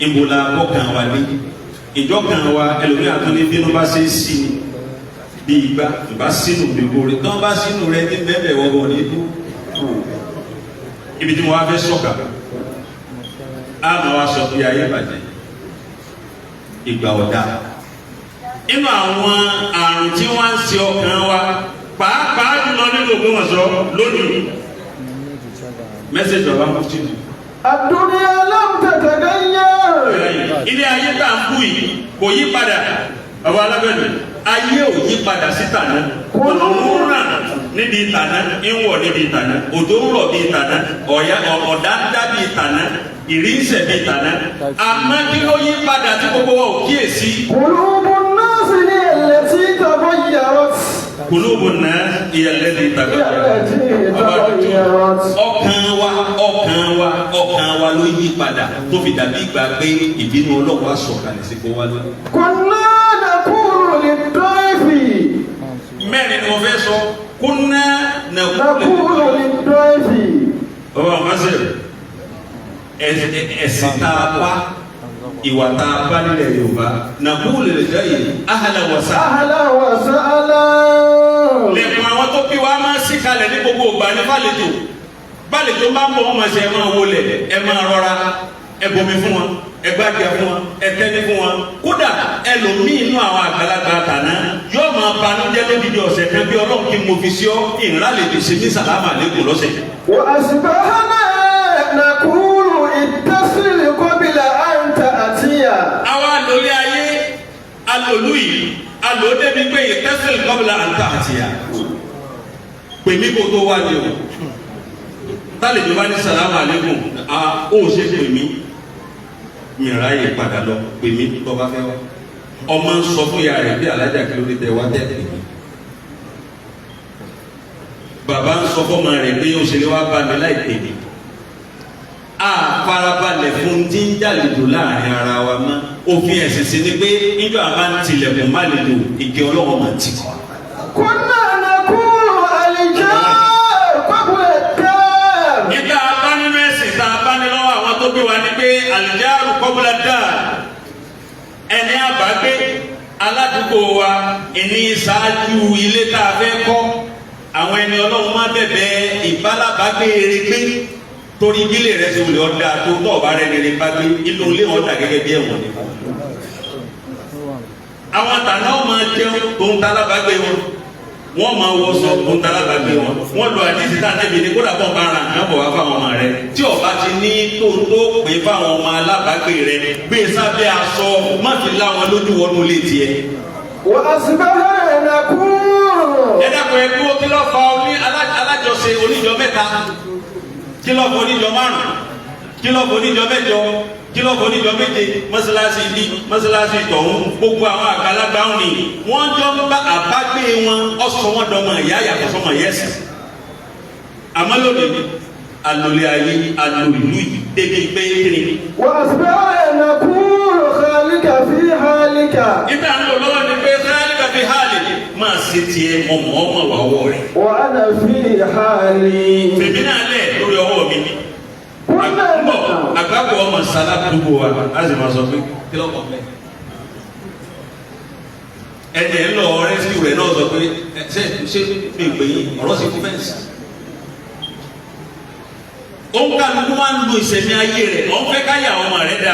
ìbò la kọ́kàn wa lé ìjọ kan wa ẹlòmíràn tó ní bínú bá ṣe é sí ni bí ìgbà ìbá sínú gbogbo rẹ tán bá sínú rẹ ní bẹ́ẹ̀ wọ́wọ́ ní ibú ibi tí mo wá fẹ́ sọ̀kà á máa wá sọ pé ayé bàjẹ́ ìgbà ọ̀dà inú àwọn àrùn tí wọ́n ń ṣe ọkàn wa pàápàá jùlọ nínú Ògbómọ̀ṣọ́ lónìí mẹ́sẹ̀jì ọ̀bá mufti ni.
الدنيا لم تتغير
Ilé ayé tá à ń bú yìí kò yí padà bàbá alábẹ́ni ayé ò yí padà sí tàná òun ràn níbi tàná ń wọ̀ níbi tàná òjò ń rọ̀ bíi tàná ọ̀yá ọ̀dá ń dá bíi tàná ìrínsẹ̀ bíi tàná àmọ́ kí ló yí padà tí gbogbo wa ò kíyèsí.
قلوب الناس هي التي تغيرت.
Qulubun nas hiya allati
هي التي تغيرت.
Ọkàn wa, ọkàn wa, ọkàn wa ló yí padà tó fi dàbí ìgbà pé ìbínú Ọlọ́run wá sọ̀kalẹ̀ sí kó wá lónìí.
كنا نقول للضيف
Mẹ́rin ni mo fẹ́ sọ. Kunna
نقول للضيف
Bàbá wọn sẹ, ẹ̀sìn tá a bá, ìwà tá a bá nílẹ̀ Yorùbá, naqulu lid-dayf ahlan wa sahlan.
أهلا وسهلا.
Lẹ́kùn àwọn tó bí wa máa ń sí kalẹ̀ ní gbogbo ìgbà ní fàlejò. Bálejò máa ń bọ̀, wọ́n máa ṣe, ẹ máa wọlé, ẹ máa rọra, ẹ bomi fún wọn, ẹ gbàgbé fún wọn, ẹ tẹ́ni fún wọn. Kódà ẹlòmíì inú àwọn àgbàlagbà tàná yóò máa banújẹ́ lódìdí ọ̀sẹ̀ kan bí Ọlọ́run kí mo fi sí ọ ìrìnàlejò ṣe ní sàlámà lẹ́kùn lọ́sẹ̀.
وأصبحنا نقول اتصل قبل أن تأتي.
Àwa lórí ayé alòlú yìí alò débi pé ittasil qabla an ta'tiya, pè mí kó tó wá ní o. Tálejò bá ní sàlámù àlékún, a ó ṣe pè mí, mi ráyè padà lọ, pè mí tó bá fẹ́ wá. Ọmọ ń sọ fún ìyá rẹ̀ bí alájà, kí ló dé tẹ wá tẹ́ pè mí? Bàbá ń sọ fọmọ rẹ̀ pé ó ṣe lè wá bá mi láì pè mí. A farabalẹ̀ fún tí ń jàlejò láàrin ara wa mọ́. Òfin ẹ̀sìn sí ni pé níjọ́ àbá ń tilẹ̀kùn má lè lò, ìkẹ́ Ọlọ́wọ́ máa ti kọ́.
كنا نقول الجار قبل الدار.
Nígbà bá nínú ẹ̀sìn tá a bá ní lọ́wọ́ àwọn tó bí wa ni pé al-jaru qabla ad-dar, ẹni àbágbé, aládùúgbò wa, ẹni ṣáájú ilé tá a fẹ́ kọ́. Àwọn ẹni Ọlọ́run má bẹ̀bẹ̀ ìbálábàgbé erégbé, torí bílẹ̀ rẹ̀ ṣe wùlẹ̀ ọ̀dà tó tọ̀ ọ̀bá rẹ̀ rere bá gbé inú ilé ọ̀dà gẹ́gẹ́ bí ẹ̀wọ̀n ni. Àwọn àtàná máa jẹun tó ń ta alábàágbé wọn, wọ́n máa wọṣọ tó ń ta alábàágbé wọn. Wọ́n lọ àdìsí tá a nẹ́bi ní kódà bọ́ọ̀ bá ra nǹkan bọ̀ wá fáwọn ọmọ rẹ, tí ọba ti ní tó tó pé fáwọn ọmọ alábàágbé rẹ, gbé sábẹ́ aṣọ, má fi lá wọn lójú wọnú ilé tiẹ̀.
وأصبحنا نقول
Ẹ dákun, ẹ dúró. Kí ló fa oní alájọṣe oníjọ mẹ́ta? Kí ló fa oníjọ márùn? Kí ló fa oníjọ mẹ́jọ? Kí ló fa oníjọ méje? Mọ́sálásí bí mọ́sálásí tọ̀hún, gbogbo àwọn àgbàlagbà ń rìn, wọ́n jọ ń bá àbágbé wọn, ọ̀sọ̀ wọn dọmọ ìyá yàtọ̀ sọmọ yẹ́sì. Àmọ́ lónìí, alòlé ayé, alòlú yìí débi pé kiri.
وأصبحنا نقول خالك في حالك.
Ìgbà ń lò lọ́wọ́ ni pé khalika fi hali, máa ṣe tiẹ̀, ọmọ ọmọ wà wọ́ rẹ̀.
وأنا في حالي.
Tèmi náà lẹ̀ lórí ọwọ́ mi ni.
كنا
Bọ̀ àgbàgbọ́ ọmọ sálá gbogbo wa, a sì máa sọ pé kí lọ́kọ̀ mẹ́. Ẹni ẹ̀ ń lọ rescue rẹ̀ náà sọ pé ẹ, ṣé ṣé mi pè yín ọ̀rọ̀ sì kú fence. Òun kálukú máa ń lo ìsẹ̀mí ayé rẹ̀, òun fẹ́ káyà ọmọ rẹ̀ da,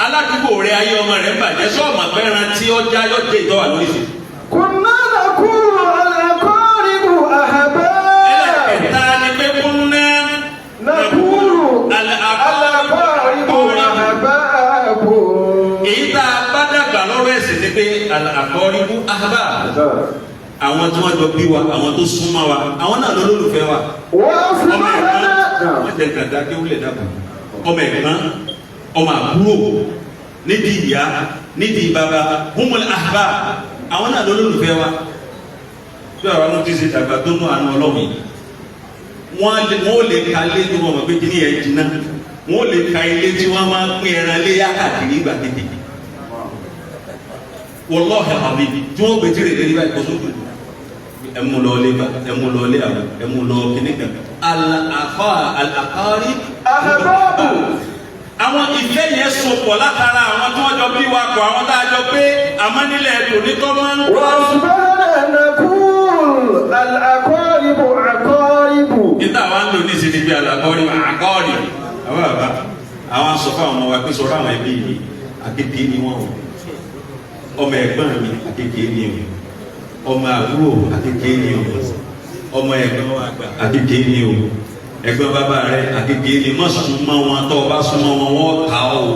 aládùúgbò rẹ̀ ayé ọmọ rẹ̀ ń bàjẹ́, sọ́ọ̀mù àpẹẹrẹ tí ọjà yọjẹ́ ìtọ́wà lórí ìsìn.
كنا نقول الأقارب أحباب.
Ẹlẹ́kẹta ni pé kunna
نقول الأقارب أحباب.
Èyí tá a bá dàgbà lọ́rọ̀ ẹ̀sìn ni pé al-aqaribu ahbab, àwọn tí wọ́n jọ bí wa, àwọn tó súnmọ́ wa, àwọn náà lólùfẹ́ wa. Ọmọ ẹ̀gbọ́n
وأصبحنا
wọ́n jẹ́ gàdá kí wúlẹ̀ dàbọ̀, ọmọ ẹ̀gbọ́n, ọmọ àbúrò nídìí ìyá, nídìí bàbá, humul ahbab, àwọn náà lólùfẹ́ wa. Bí àwọn ọmọ ti ṣe dàgbà tó nù àánú Ọlọ́run yìí, wọ́n lè ka ilé tó wọ́n mọ̀ pé kí ni ẹ̀ jiná, wọ́n lè ka ilé tí wọ́n máa ń pín ẹran lé yá káàkiri ìgbà kékeré. Wallahi àbí tí wọ́n gbé tirẹ̀ lórí báyìí kó sókè, ẹ mú lọ lé bá, ẹ mú lọ lé àwọn, ẹ mú lọ kíní kan. Al-aqarib
أحباب.
Àwọn ìfẹ́ yẹn sopọ̀ látara àwọn tí wọ́n jọ bí wa kọ, àwọn tá a jọ pé, àmọ́ nílẹ̀ tòní tọ́ máa ń.
وأصبحنا نقول الأقارب عقارب.
Níta wa ń lò ní ìsinmi bí al-aqarib aqarib. Àwọn bàbá àwọn sọ fún àwọn ọmọ wa pé sọ̀rọ̀ àwọn ẹbí yìí, àkékèé ni wọ́n o. Ọmọ ẹ̀gbọ́n mi, àkékèé ni o. Ọmọ àbúrò, àkékèé ni o. Ọmọ ẹ̀gbọ́n àkékèé ni o. Ẹ̀gbọ́n bàbá rẹ, àkékèé ni. Má súnmọ́ wọn, tó o bá súnmọ́ wọn, wọ́n ta ọ́ o.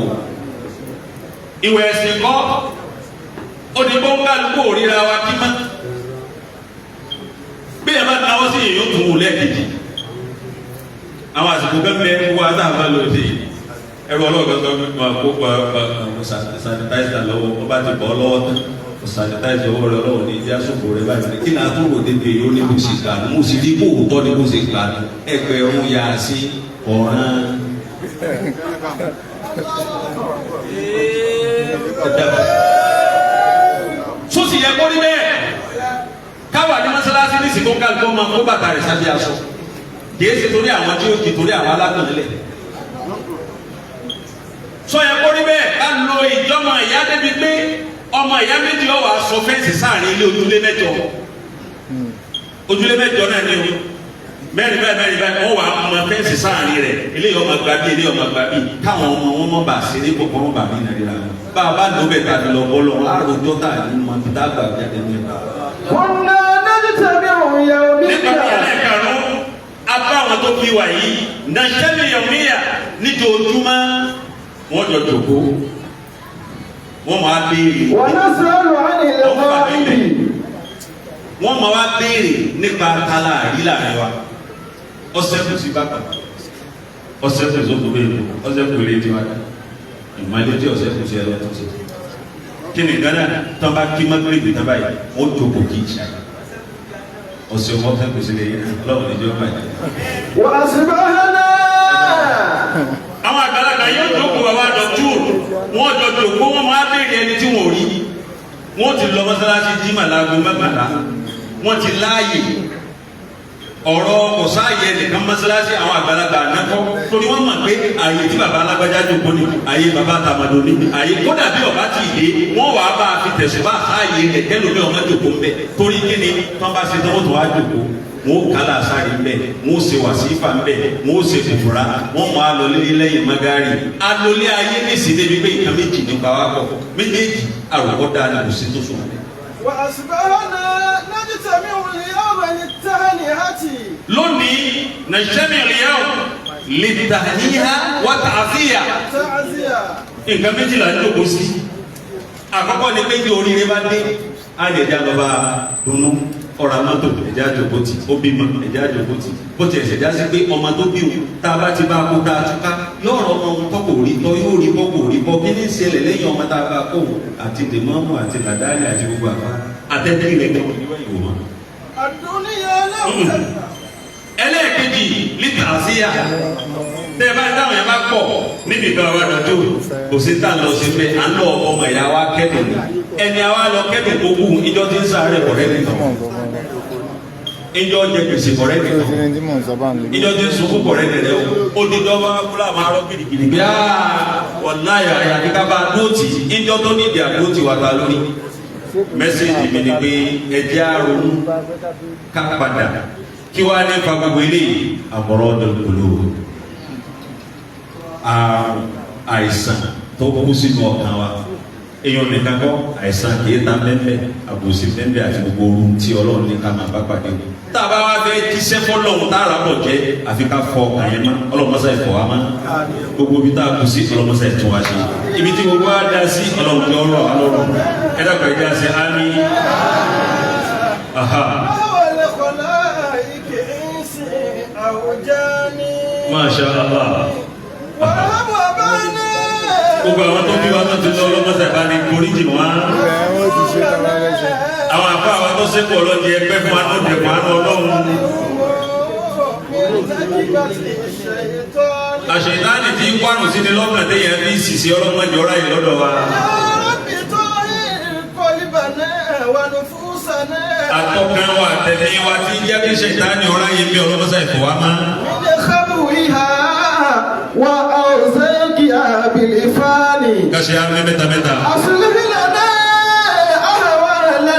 Ìwẹ̀ ẹ̀sìn kọ́ ó ní bọ́ńgálùkù òríra wa kí mọ́ bí ẹ bá náwó sí èyí ó tún wù lẹ́ẹ̀kejì. Àwọn àsìkò bẹ́ẹ̀ wá tá a bá lò sí ẹrú ọlọ́ọ̀gbọ́n tó máa kó pa sanitizer lọ́wọ́, wọ́n bá ti bọ́ lọ́wọ́ tán. Sanitize ọwọ́ rẹ, Ọlọ́run ní ìjà sòfò rẹ báyìí. Kí ni àtúrò débi yóò ní bó ṣe gbà ní? Mo sì rí kó òótọ́ ní bó ṣe gbà ní. Ẹgbẹ̀rún yà sí ọ̀ràn. Sósì yẹ kó rí bẹ́ẹ̀, káwa ní mọ́sálásí ní ìsìnkú kálukú ọmọ kó bàtà rẹ̀ sábẹ́ aṣọ, kìí ṣe torí àwọn tí ó kì, torí àwọn alágbọ̀nlẹ̀. Sọ yẹ kó rí bẹ́ẹ̀, ká lo ìjọmọ ìyá débi pé ọmọ ìyá méjì ó wá sọ fence sáàrin ilé ojúlé mẹ́jọ, ojúlé mẹ́jọ náà ni o, mẹ́rin báyìí, mẹ́rin báyìí, wọ́n wà á mọ fence sáàrin rẹ̀, eléyìí ọmọ gbà bí, eléyìí ọmọ gbà bí, káwọn ọmọ wọn mọ bà ṣeré pọ̀, kọ́ wọn bà mí nàìjíríà bá a bá lò bẹ́ẹ̀ tàbí lọ bọ́ lọ àròjọ tà ní mọ bí tá a gbà jáde ní ẹ̀.
كنا نجتمع
Nípa bí
يوميا.
Ẹlẹ́ẹ̀karùn-ún, abá àwọn tó fi wà yìí nàìjíríà yọ̀míyà níjojúmọ́, wọ́n jọ jòkó, wọ́n máa béèrè.
ونسأل عن الغائب.
Wọ́n máa wá béèrè nípa tala àrí láàrin wa. Ọsẹ kù sí bàtà, ọsẹ kù sí òkú bẹ́ẹ̀, ọsẹ kù lè tiwa ìmọ̀lẹ́ tí ọsẹ kù sí ẹ lọ́tún sí. Kí ni gánà tán bá kí mọ́gírìbì tán báyìí, wọ́n jókòó kí ìṣá ọsẹ wọn fẹ́ kù sí lè yẹn ọlọ́run níjọ́ báyìí.
وأصبحنا.
Àwọn àgbàlagbà yóò jókòó, bàbá dọ̀tú, wọ́n jọ jókòó, wọ́n máa béèrè ẹni tí wọ́n rí. Wọ́n ti lọ mọ́sálásí jimá láago 11, wọ́n ti láàyè ọ̀rọ̀ kò sáàyè nìkan mọ́sálásí. Àwọn àgbàlagbà ànákọ́, torí wọ́n mọ̀ pé àyè tí bàbá alágbájá jókòó ni àyè bàbá tàmàdò ni àyè, kódà bí ọba ti dé, wọ́n wàá bá a fi tẹ̀sùn bá àyè rẹ̀ kẹ́lòmí ọmọ jókòó ńbẹ. Torí kí ni? Tọ́ bá ṣe tọ́wọ́ tó wá jókòó, wọn ó kálá sáré ńbẹ, wọn ó ṣe wàsífà ńbẹ, wọn ó ṣe fùfúra, wọn máa lọ lé lẹ́yìn magari. Alólé ayé nìsín débi pé nǹkan méjì nípa wa pọ̀, méjèèjì àròkọ dáa ni, kò sí tó sùn.
وأصبحنا نجتمع اليوم للتهنئة.
Lónìí, nàìjíríà rìíyàwó lè tàníyà wà tààfíà.
تعزية.
Nǹkan méjìlá ń jókòó sí. Àkọ́kọ́ ni pé ní oríire bá dé, á lè dá lọ́ba dunnú. Ọ̀rọ̀ mọ́tò, ẹ̀já jókòó tì. Ó bímọ, ẹ̀já jókòó tì. Bó tiẹ̀ ṣẹ̀dá sí pé ọmọ tó bí òun, tá a bá ti bá a kó tá a túká, yóò rọ ọmọ òun tọ́ kò rí tọ́, yóò rí bọ́ kò rí bọ́. Kí ní ṣẹlẹ̀ lẹ́yìn ọmọ tá a bá kó, àti dèmọ́mù àti làdáni àti gbogbo àfa àtẹ́tẹ́ rẹ̀ gbọ́ ìwò.
الدنيا لم تبقى.
Ẹlẹ́ẹ̀kejì, lítà síyà, tẹ́ ẹ bá dáhùn yẹn bá pọ̀ níbi ìgbà wa dọ̀tò, kò sí tá a lọ sí pé à ń lọ ọmọ ìyá wa kẹ́dùn ní ẹni àwa lọ kẹ́dùn kó kú. Ìjọ tí ń sáré ọ̀rẹ́ nìkan, ìjọ jẹ gbèsè ọ̀rẹ́ nìkan, ìjọ tí ń sunkún ọ̀rẹ́ nìkan, o ó di dọ́wọ́ fúlà máa rọ gidigidi bí wàláyà àyàfi ká bá a dúró tì í. Ìjọ tó ní ìdí àdúró tì wà ta lórí. Message mi ni pé ẹ jẹ́ àrònú ká padà. Kí wàá ní fa gbogbo eléyìí? Àmọ̀rọ̀ dọ̀gbọ̀lọ̀, àrùn àìsàn tó kú sínú ọkàn wa, èèyàn nìkan kọ́, àìsàn kìí ta mẹ́mẹ́, àbòsí mẹ́mẹ́, àti gbogbo ohun tí Ọlọ́run ní ká máa bá pàdé o. Tá a bá wá fẹ́ jíṣẹ́ fọlọ́run tá a rà bọ̀ jẹ́, àfi ká fọ ọkàn yẹn mọ́. Ọlọ́run mọ́sá ìfọ̀ wa mọ́. Gbogbo ibi tá a kù sí, Ọlọ́run mọ́sá ìtún wa ṣe. Ibi tí gbogbo wa dá sí, Ọlọ́run tí ọrọ̀ wa lọ́rùn. Ẹ dàgbà, ẹ jẹ́ àṣẹ àmín. Aha.
ولخلائق إنس أو جان.
Masha Allah.
وهب أبانا.
Gbogbo àwọn tó bí wa tó ti lọ, ọlọ́mọsá ìbá ní foríjì wọn. Àwọn àfa àwọn tó sẹ́kù, ọlọ́jẹ ẹgbẹ́ fún wa tó dẹ̀kun àánú Ọlọ́run.
من تجربة الشيطان.
Àṣetánì tí ń kwárùn sí ni lọ́kàn téèyàn fi ń ṣiṣẹ́, ọlọ́mọdé ọ̀rá yìí lọ́dọ̀ wa.
يا رب طهر قلبنا ونفوسنا.
Atọ́kàn wa, tẹ̀mí wa tí ń jẹ́ kí ṣètánì ọ̀rá yìí bí, ọlọ́mọsá ìfọ̀ wa mọ́.
من خبوها وأوزاقها بالإفان.
Kàṣẹ àmì mẹ́ta mẹ́ta.
أصلح لنا أهوالنا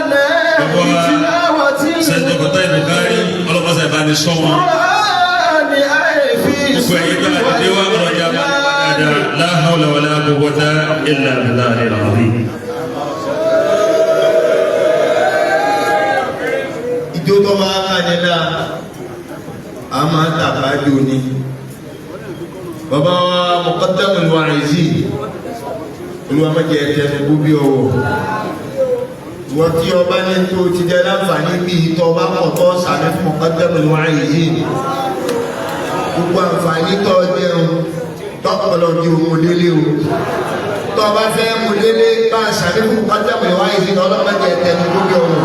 بتلاوة
Sẹ́ńtọ̀ kọ́tà ìbùkárí, ọlọ́mọsá ìbá ní sọ wọn.
القرآن أي في
Gbogbo ẹ̀yin tó àdìdé wa, ọlọ́jà bá ní wá dáadáa. La hawla wala quwwata illa billahi al-azim.
Ijó tó máa ń kàní náà, a máa ń tàbá jò ní bàbá wa Muqaddamul Wa'izin. Olúwa má jẹ́ tẹnugbó bí ọwọ́. Wọ́n tí ọba ní tó ti jẹ́ láǹfààní bí tọ́ ọba pọ̀ tọ́ sàmì fún Muqaddamul Wa'izin, gbogbo àǹfààní tó jẹun tọ́pọ̀lọ́ di ohun délé o. Tó o bá fẹ́ mú délé bá a sàlékún pátákó wáyé sí ní ọlọ́mọdé ẹ̀tẹ́ni lórí ọ̀rọ̀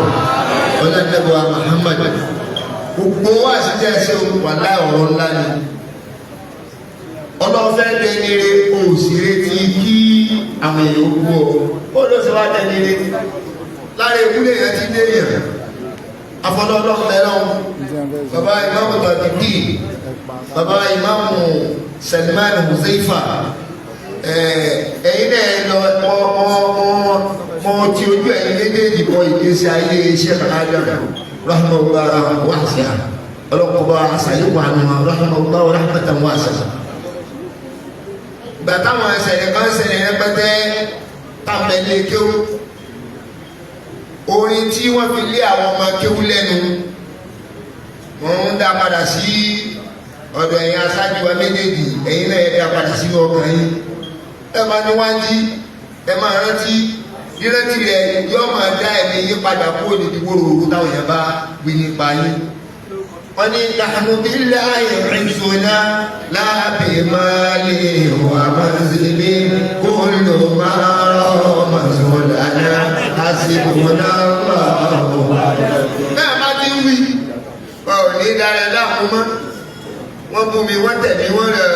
ọlọ́dẹ́gbẹ̀wá Muhammad. Gbogbo wa sì jẹ́ ẹsẹ̀ wà láì ọ̀rọ̀ ńlá ni. Ọlọ́fẹ́ dẹni re o sì retí kí àwọn èèyàn kú ọ. Ó ló ṣe wá dẹni re. Lára ìwúlẹ̀ yẹn ti dé yẹn. Afọlọ́lọ́ mẹ́rán. Bàbá ìmáàmù Tàbídì, bàbá ìmáàmù Salman Huzaifa, ẹ̀yin náà lọ mọ tí ojú ẹ̀yin méjèèjì bọ ìgbésí ayé Sheikh Adam rahimahullah wasi'a ọlọ́kọ̀ọ́bá àṣàyẹ̀wò àná rahimahullah rahmatan wasi'a. Ìgbà táwọn ẹsẹ̀ kan ṣẹlẹ̀ rẹpẹtẹ tàbẹ̀lẹ̀ kéwú, orin tí wọ́n fi lé àwọn ọmọ kéwú lẹ́nu wọ́n ń dá padà sí ọ̀dọ̀ ẹ̀yin aṣáájú wa méjèèjì, ẹ̀yin náà ẹ̀ dá padà sínú ọkàn yín. Ẹ máa ní wá ń jí, ẹ máa rántí, rántí rẹ yóò máa dá ẹ̀mí yín padà kúrò níbi wóróworó táwọn èèyàn bá wí nípa yín. Wọ́n ní nahnu billahi izzuna la bi mali wa manzili kullu ma rama zulana hasibuna Allahu. Bẹ́ẹ̀ bá ti ń wí, ọ̀ ní dára láàmú mọ́. Wọ́n bú mi, wọ́n tẹ̀lé, wọ́n rẹ̀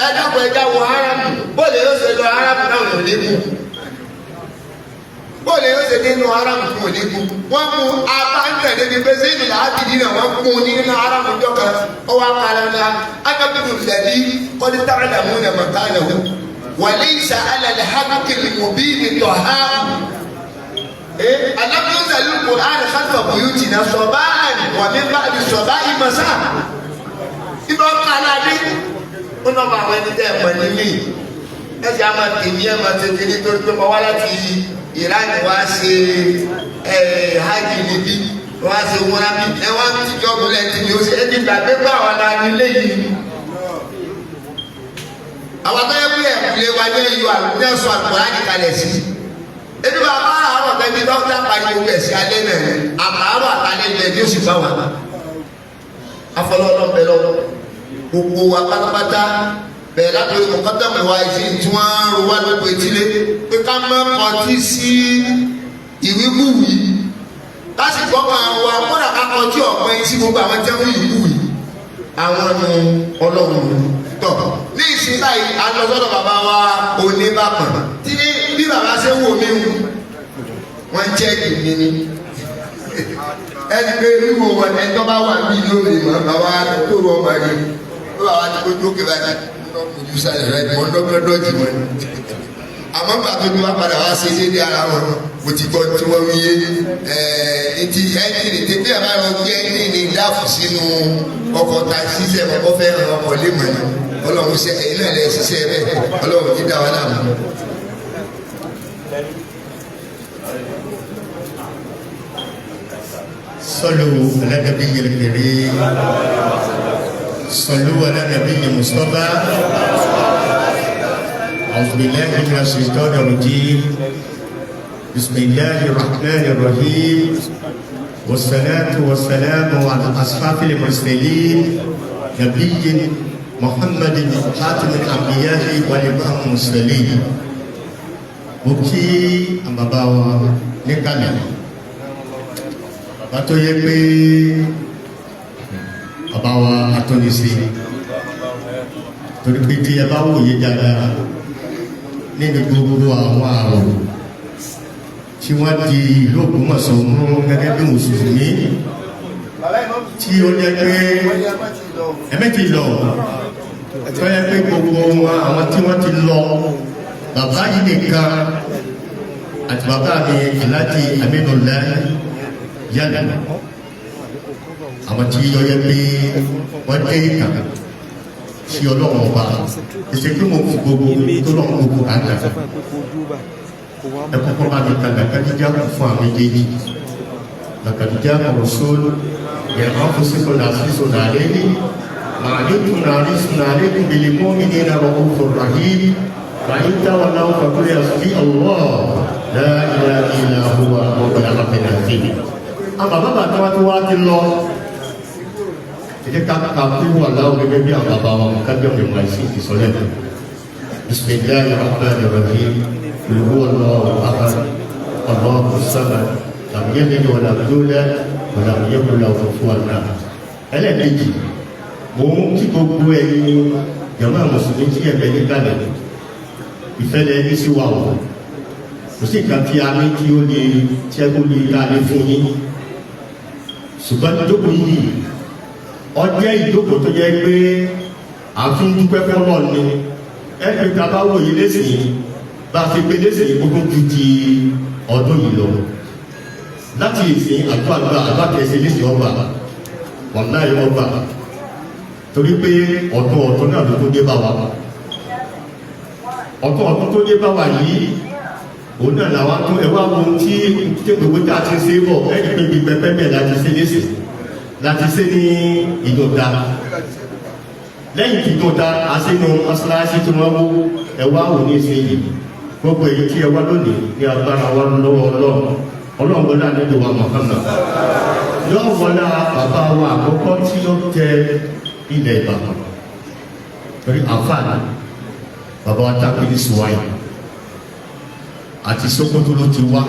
ẹ dákun ẹja wọ haramu. Bóòlù yóò ṣe lọ haramu náà ò ní mú. Bóòlù yóò ṣe nínú haramu fún òní mú. Wọ́n mú abáńtẹ̀lé ní pé sínú làábìdí náà wọ́n mú nínú haramu jọ kan. Ó wá kálá ńlá akábìrì lẹ́bí kọ́ni táwọn àmú nà mọ̀ ká lẹ́wọ̀. Wàlẹ́ ìṣà alẹ́ hákìlì mọ̀bí ni tọ̀ ha. Alábíyọ́sà ló kọ́ àrẹ kálífà bùyútì náà sọ̀bá wà mí bá sọ̀bá ìmọ̀sá. Ibà kálá dé ó náà máa wọ ẹni tẹ́ ẹ̀ mọ̀ nílé ẹ ṣe àmà tèmi ẹ̀ máa tètè nítorí pé mo wá láti Iran wá ṣe ẹ hajj níbí wá ṣe wúnra bí ẹ wá ń tijọ́ múlẹ̀ tí mi ó ṣe ẹ ti gbàgbé pé àwọn ará nílé yìí. Àwọn tó yẹ kó yẹ kúlẹ̀ wá ní ẹyọ àlùkò ẹ̀sọ́ àlùkùránì kalẹ̀ sí. Ebi bá bá àárọ̀ tẹ́bi dókítà pariwo ẹ̀ sí alẹ́ náà àtàárọ̀ àtàlẹ́ ilẹ̀ ní oṣù bá wà. Afọlọ́lọ́ bẹ lọ́wọ́ gbogbo wa pátápátá bẹ̀rẹ̀ láti orí mọ̀kátàmù wa ìsìn tí wọ́n ń ro wá lóko etílé pé ká má kọtí sí ìwíkúwìí lásìkò ọkàn wa kódà ká kọtí ọ̀pẹ sí gbogbo àwọn tí wọ́n ìwíkúwìí àwọn nu ọlọ́run tọ̀ ní ìsìn báyìí a lọ sọ́dọ̀ bàbá wa Oníbàpọ̀n tí bí bàbá ṣe wò mí wù wọ́n ń chẹ́ẹ̀kì mi ni ẹni pé wíwo wọn ẹni tó bá wà bí lóore mọ́ bàbá tó rọ ọmọ rẹ ó bàbá ti kojú òkè báyìí ojú sálẹ̀ rẹ mọ́ dọ́gbẹ́dọ́jì wọn àmọ́ pàtó ni wọ́n padà wá ṣe é dé ara wọn mo ti gbọ́ tí wọ́n wí yé ẹ̀ ti ẹ́ńjìnì tí bí àbá lọ gbé ẹ́ńjìnì dáàfù sínú ọkọ̀ taxi sẹ́ mọ́ fẹ́ ràn ọkọ̀ lé mọ̀ ni ọlọ́run ṣe ẹ̀yin náà lẹ́ ṣiṣẹ́ bẹ́ẹ̀ ọlọ́run ti dá wa láàmú.
صلوا على النبي الكريم صلوا على النبي المصطفى. أعوذ بالله من الشيطان الرجيم. بسم الله الرحمن الرحيم. والصلاة والسلام على أشرف المرسلين نبي محمد خاتم الأنبياء والإمام المرسلين. Mo kí àwọn bàbá wa níkàlẹ̀, bàbá tó yẹ pé bàbá wa atọ́nisí, torí pé tí ẹ bá wòye dáadáa nínú gbogbo àwọn àrùn tí wọ́n di ìlú Ògbómọ̀ṣọ́ mú gẹ́gẹ́ bí mùsùlùmí tí ó jẹ́ pé ẹ̀mẹ́tì lọ tó yẹ pé gbogbo wọn àwọn tí wọ́n ti lọ bàbá yìí nìkan àti bàbá mi Alhaji Aminullah yálà àwọn tí ó yẹ pé wọ́n dé ìtàn sí ọlọ́run ọba ìṣe pé mo fi gbogbo tó lọ́run gbogbo àgbà ẹ kọ́kọ́ bá mi kàgbà kájíjá kù fún àwọn méjèèjì làkàdíjà kọ̀rọ̀ sóòlù yẹ̀rọ fún sísọ nàlẹ́ ní màálùkù nàlẹ́ sùn nàlẹ́ kù bìlì mọ́mí ní ìlànà òfò rahim fàyín táwọn náà fàkúrẹ́ àti Allah la ilaha illa huwa rabbul arshil azim. Àwọn bàbá bàtà wa tó wá ti lọ ẹ jẹ́ ká ka kú wà láwọn gẹ́gẹ́ bí àwọn bàbá wa ká bí ọ̀rẹ́ wọn sí ìsọ̀lẹ̀. Bismillahir Rahmanir Rahim. Qul huwallahu ahad. Allahu samad. Lam yalid wa lam yulad wa lam yakul lahu kufuwan ahad. Ẹlẹ́ẹ̀kejì, mo ń kí gbogbo ẹ̀yin jàmá mùsùlùmí tí ẹ̀bẹ̀ ní kalẹ̀ ìfẹ́lẹ̀ ní sí wa o. Kò sí nǹkan tí a ní tí ó lè tí ẹ kó lè ta lè fún yín. Ṣùgbọ́n ìjókòó yìí, ó jẹ́ ìjókòó tó jẹ́ pé à ń fi ń dúpẹ́ fọ́lọ́run ni. Ẹ pé ta bá wòye lẹ́sìn, bá a fi pé lẹ́sìn gbogbo ju ti ọdún yìí lọ. Láti ìsìn àdúrà àdúrà kẹsì lẹ́sìn ọba, wàláyé ọba, torí pé ọ̀tún ọ̀tún náà ló tó dé bá wa. Ọ̀tún ọ̀tún tó dé bá wa yìí, òun náà làwa tó ẹ wá ohun tí gbogbo tá a ti ṣe bọ̀. Ẹni pé bí pẹpẹ bẹ́ẹ̀ láti ṣe lẹ́sìn, láti ṣe ní ìdọ̀ta. Lẹ́yìn tí ìdọ̀ta aṣínú mọ́ṣáláṣí tí wọ́n wó, ẹ wá wò ní ìṣe yìí. Gbogbo èyí tí ẹ wá lónìí, ní agbára wa lọ́wọ́ Ọlọ́run, Ọlọ́run wọlé àlejò wa Muhammad, yóò wọlé bàbá wa àkọ́kọ́ tí ó tẹ ilẹ̀ Ìbàdàn, torí àǹfààní bàbá wa tábìlì ní Suwai àti Sokoto ló ti wá.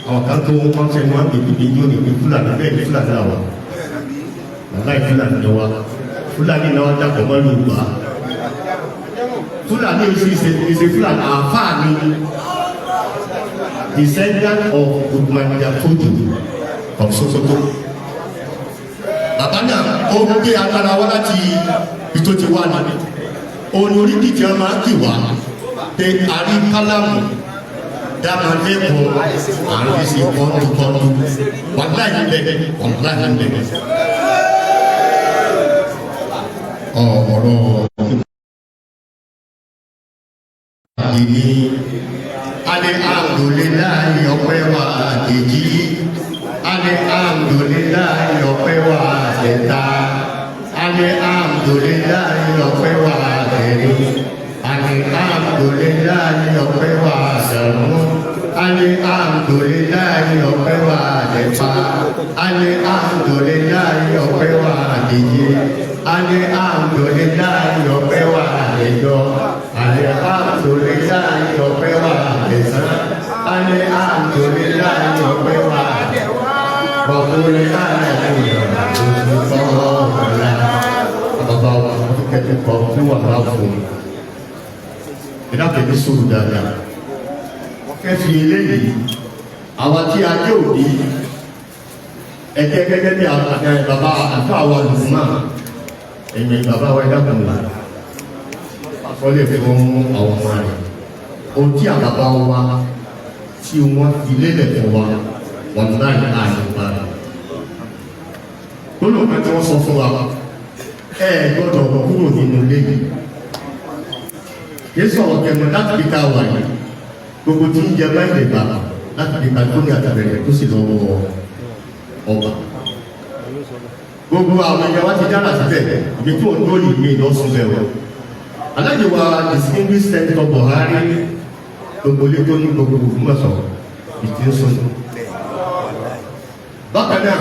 Àwọn kan tó wọn ṣe wọn pè pé yóò ní pé Fúlàní, bẹ́ẹ̀ ni Fúlàní àwa, wàláì Fúlàní ni wa. Fúlàní náà dàpọ̀ mọ́ Yorùbá. Fúlàní yìí ṣe Fúlàní, àǹfààní, descendant of Uthman Fodio of Sokoto. Bàbá náà ó gbé agbára wá láti ibi tó ti wá ní òun ní oríkì tí wọn máa ń kì wá pé àrí kálámù dáná lẹ́kọ̀ọ́ àrùn sí kọ́ńtù-kọ́ńtù. Wàláhì bẹ́ẹ̀, wàláhì bẹ́ẹ̀. Ọ̀rọ̀ ìní alihamdulilayi, ọpẹ́ wa kejì, alihamdulilayi, ọpẹ́ wa kẹta, alihamdulilayi, ọpẹ́ wa kẹrin, alihamdulilayi, ọpẹ́ wa karùn, alihamdulilayi, ọpẹ́ wa kẹfà, alihamdulilayi, ọpẹ́ wa keje, alihamdulilayi, ọpẹ́ wa kẹjọ, alihamdulilayi, ọpẹ́ wa kẹsàn, alihamdulilayi, ọpẹ́ wa ọkùnrin aláìní ọ̀la. Bàbá wa kẹ́kẹ́ kọ́ fún wà bá fún un ìdá tẹ̀lé sóòrù dáadáa. Wọ́n fẹ́ fi eléyìí, àwa tí a jẹ́ òbí ẹ̀jẹ̀ gẹ́gẹ́ bí bàbá àti àwa lùmọ́ ẹ̀yìn bàbá wa, ẹ̀dá kùn àkọlé fún àwọn ọmọ rẹ̀, ohun tí àbàbá wa tí wọ́n fi lélẹ̀ fún wa, wọn láì láì padà gbọ́dọ̀ kan tí wọ́n sọ fún wa, ẹ gbọ́dọ̀ kúrò nínú ilé yìí. Kìí sọ̀rọ̀ kẹmọ láti fi ká wà yìí, gbogbo tí ń jẹ báyìí lè bá láti fi ká tó ní àtàbẹ̀rẹ̀ tó sì lọ́wọ́ ọba. Gbogbo àwọn ẹ̀yà wa ti dára síbẹ̀, ibi tí òun lóyìn mi lọ́sùn bẹ̀ wọ̀. Alájọ wa, distinguished Senator Buhari, gbogbo ilé tó ní gbogbo Ògbómọ̀ṣọ́ ìtì ń sọ. Bákan náà,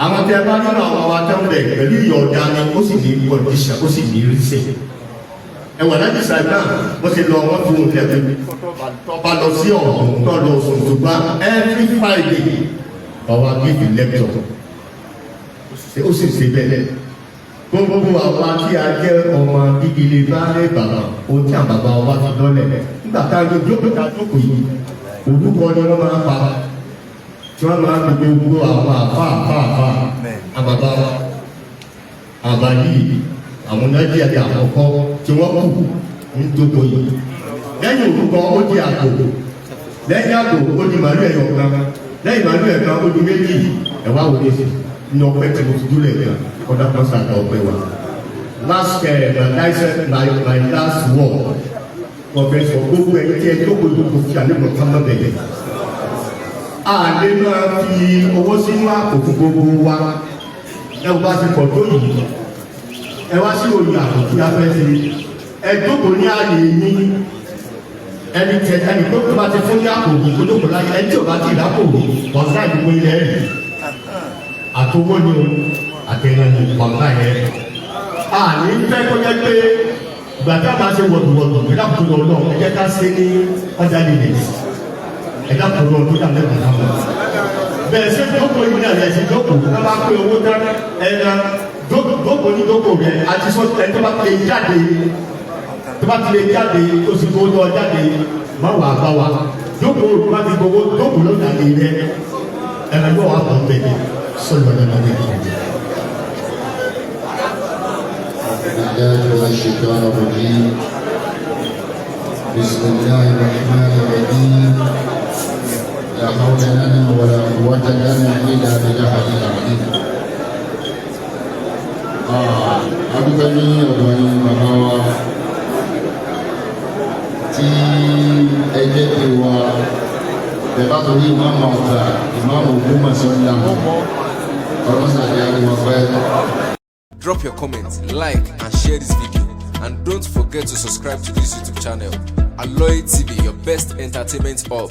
àwọn tí a bá nínú àwọn wa tó ń bẹ̀ pẹ̀lú ìyọ̀ọ̀dá ni, ó sì ní condition, ó sì ní reason. Ẹwà láti sàgbà wọ́n ti lọ, wọ́n fi òun lẹ́gbẹ̀ẹ́ tọ́ba lọ sí ọ̀hún tó lọ sùn, ṣùgbọ́n every Friday ọwọ́ give lecture, ó sì ṣe bẹ́ẹ̀. Gbogbo àwa tí a jẹ́ ọmọ bíbí ilé baálé bàbá, ohun tí àwọn bàbá wa ti lọ́lẹ̀ nígbà tá a yọ jókòó ká jókòó yìí, orúkọ ni wọ́n máa ń pa tí wọ́n máa ń fi gbogbo àwọn àfa àfa àfa àbàbà àbá yìí, àwọn Nàìjíríà di àkọ́kọ́ tí wọ́n kù ń jókòó yìí. Lẹ́yìn orúkọ, ó di àpò. Lẹ́yìn àpò, ó di màálù ẹ̀yọ̀ kan. Lẹ́yìn màálù ẹ̀ kan, ó di méjì. Ẹ̀wá wo ni ní ọpẹ́ tí mo fi dúró ẹ̀ kan kọ́dá kan sàkà ọpẹ́ wa. Last my last word, wọ́n fẹ́ sọ gbogbo ẹ̀ tí ẹ jókòó jókòó fi àlẹ́ mọ̀ kán bẹ̀rẹ̀. A lè máa fi owó sínú àpò fún gbogbo wa. Ẹ wọ́n bá ti pọ̀ tó yìí, ẹ wá sí òye àpò tí a fẹ́ ṣe. Ẹ jókòó ní ààyè yín. Ẹni tẹ ẹni tó bá ti fún ní àpò yìí kó jókòó láyé. Ẹni tí ò bá ti rápò yìí, wọ́n sá ìdúgbò ilẹ̀ rẹ̀ àtọwọ́ ni o, àtẹnà ni, wọ́n sá yẹn. A ní fẹ́ kó jẹ́ pé Ìgbà tá a máa ṣe wọ̀dùwọ̀dù, ẹ̀dá kúrò ọlọ́run, ẹ jẹ́ ká ṣe ní orderliness. Ẹ̀dá kúrò ọdún dà lẹ́kọ̀ọ́ náà. Bẹ́ẹ̀ ṣe jókòó yìí náà ẹ̀ ṣe jókòó, ká bá pé owó tán, ẹran jókòó ní jókòó rẹ̀ àti sọ ẹ tó bá ti lè jáde, tó bá ti lè jáde, tó sì tó lọ jáde, má wàá bá wa. Jókòó tó bá ti gbowó, jókòó ló dà lé rẹ, ẹran yóò wá bọ̀ bẹ́ẹ̀ sọ̀rọ̀ lọ́nà lẹ́yìn.
بالله من الشيطان الرجيم. بسم الله الرحمن الرحيم. لا حول لنا ولا قوة لنا إلا بالله العلي العظيم. A dúpẹ́ ní ọ̀dọ̀ yín, bàbá wa, tí ẹ jẹ́ pé wa bẹ̀bá torí ìmáàmù àgbà, ìmáàmù Ògbómọ̀ṣọ́ ńlá ọlọ́sàdé àríwá pẹ́.
Drop your comments, like and share this video. And don't forget to subscribe to this YouTube channel. Aloy TV, your best entertainment hub.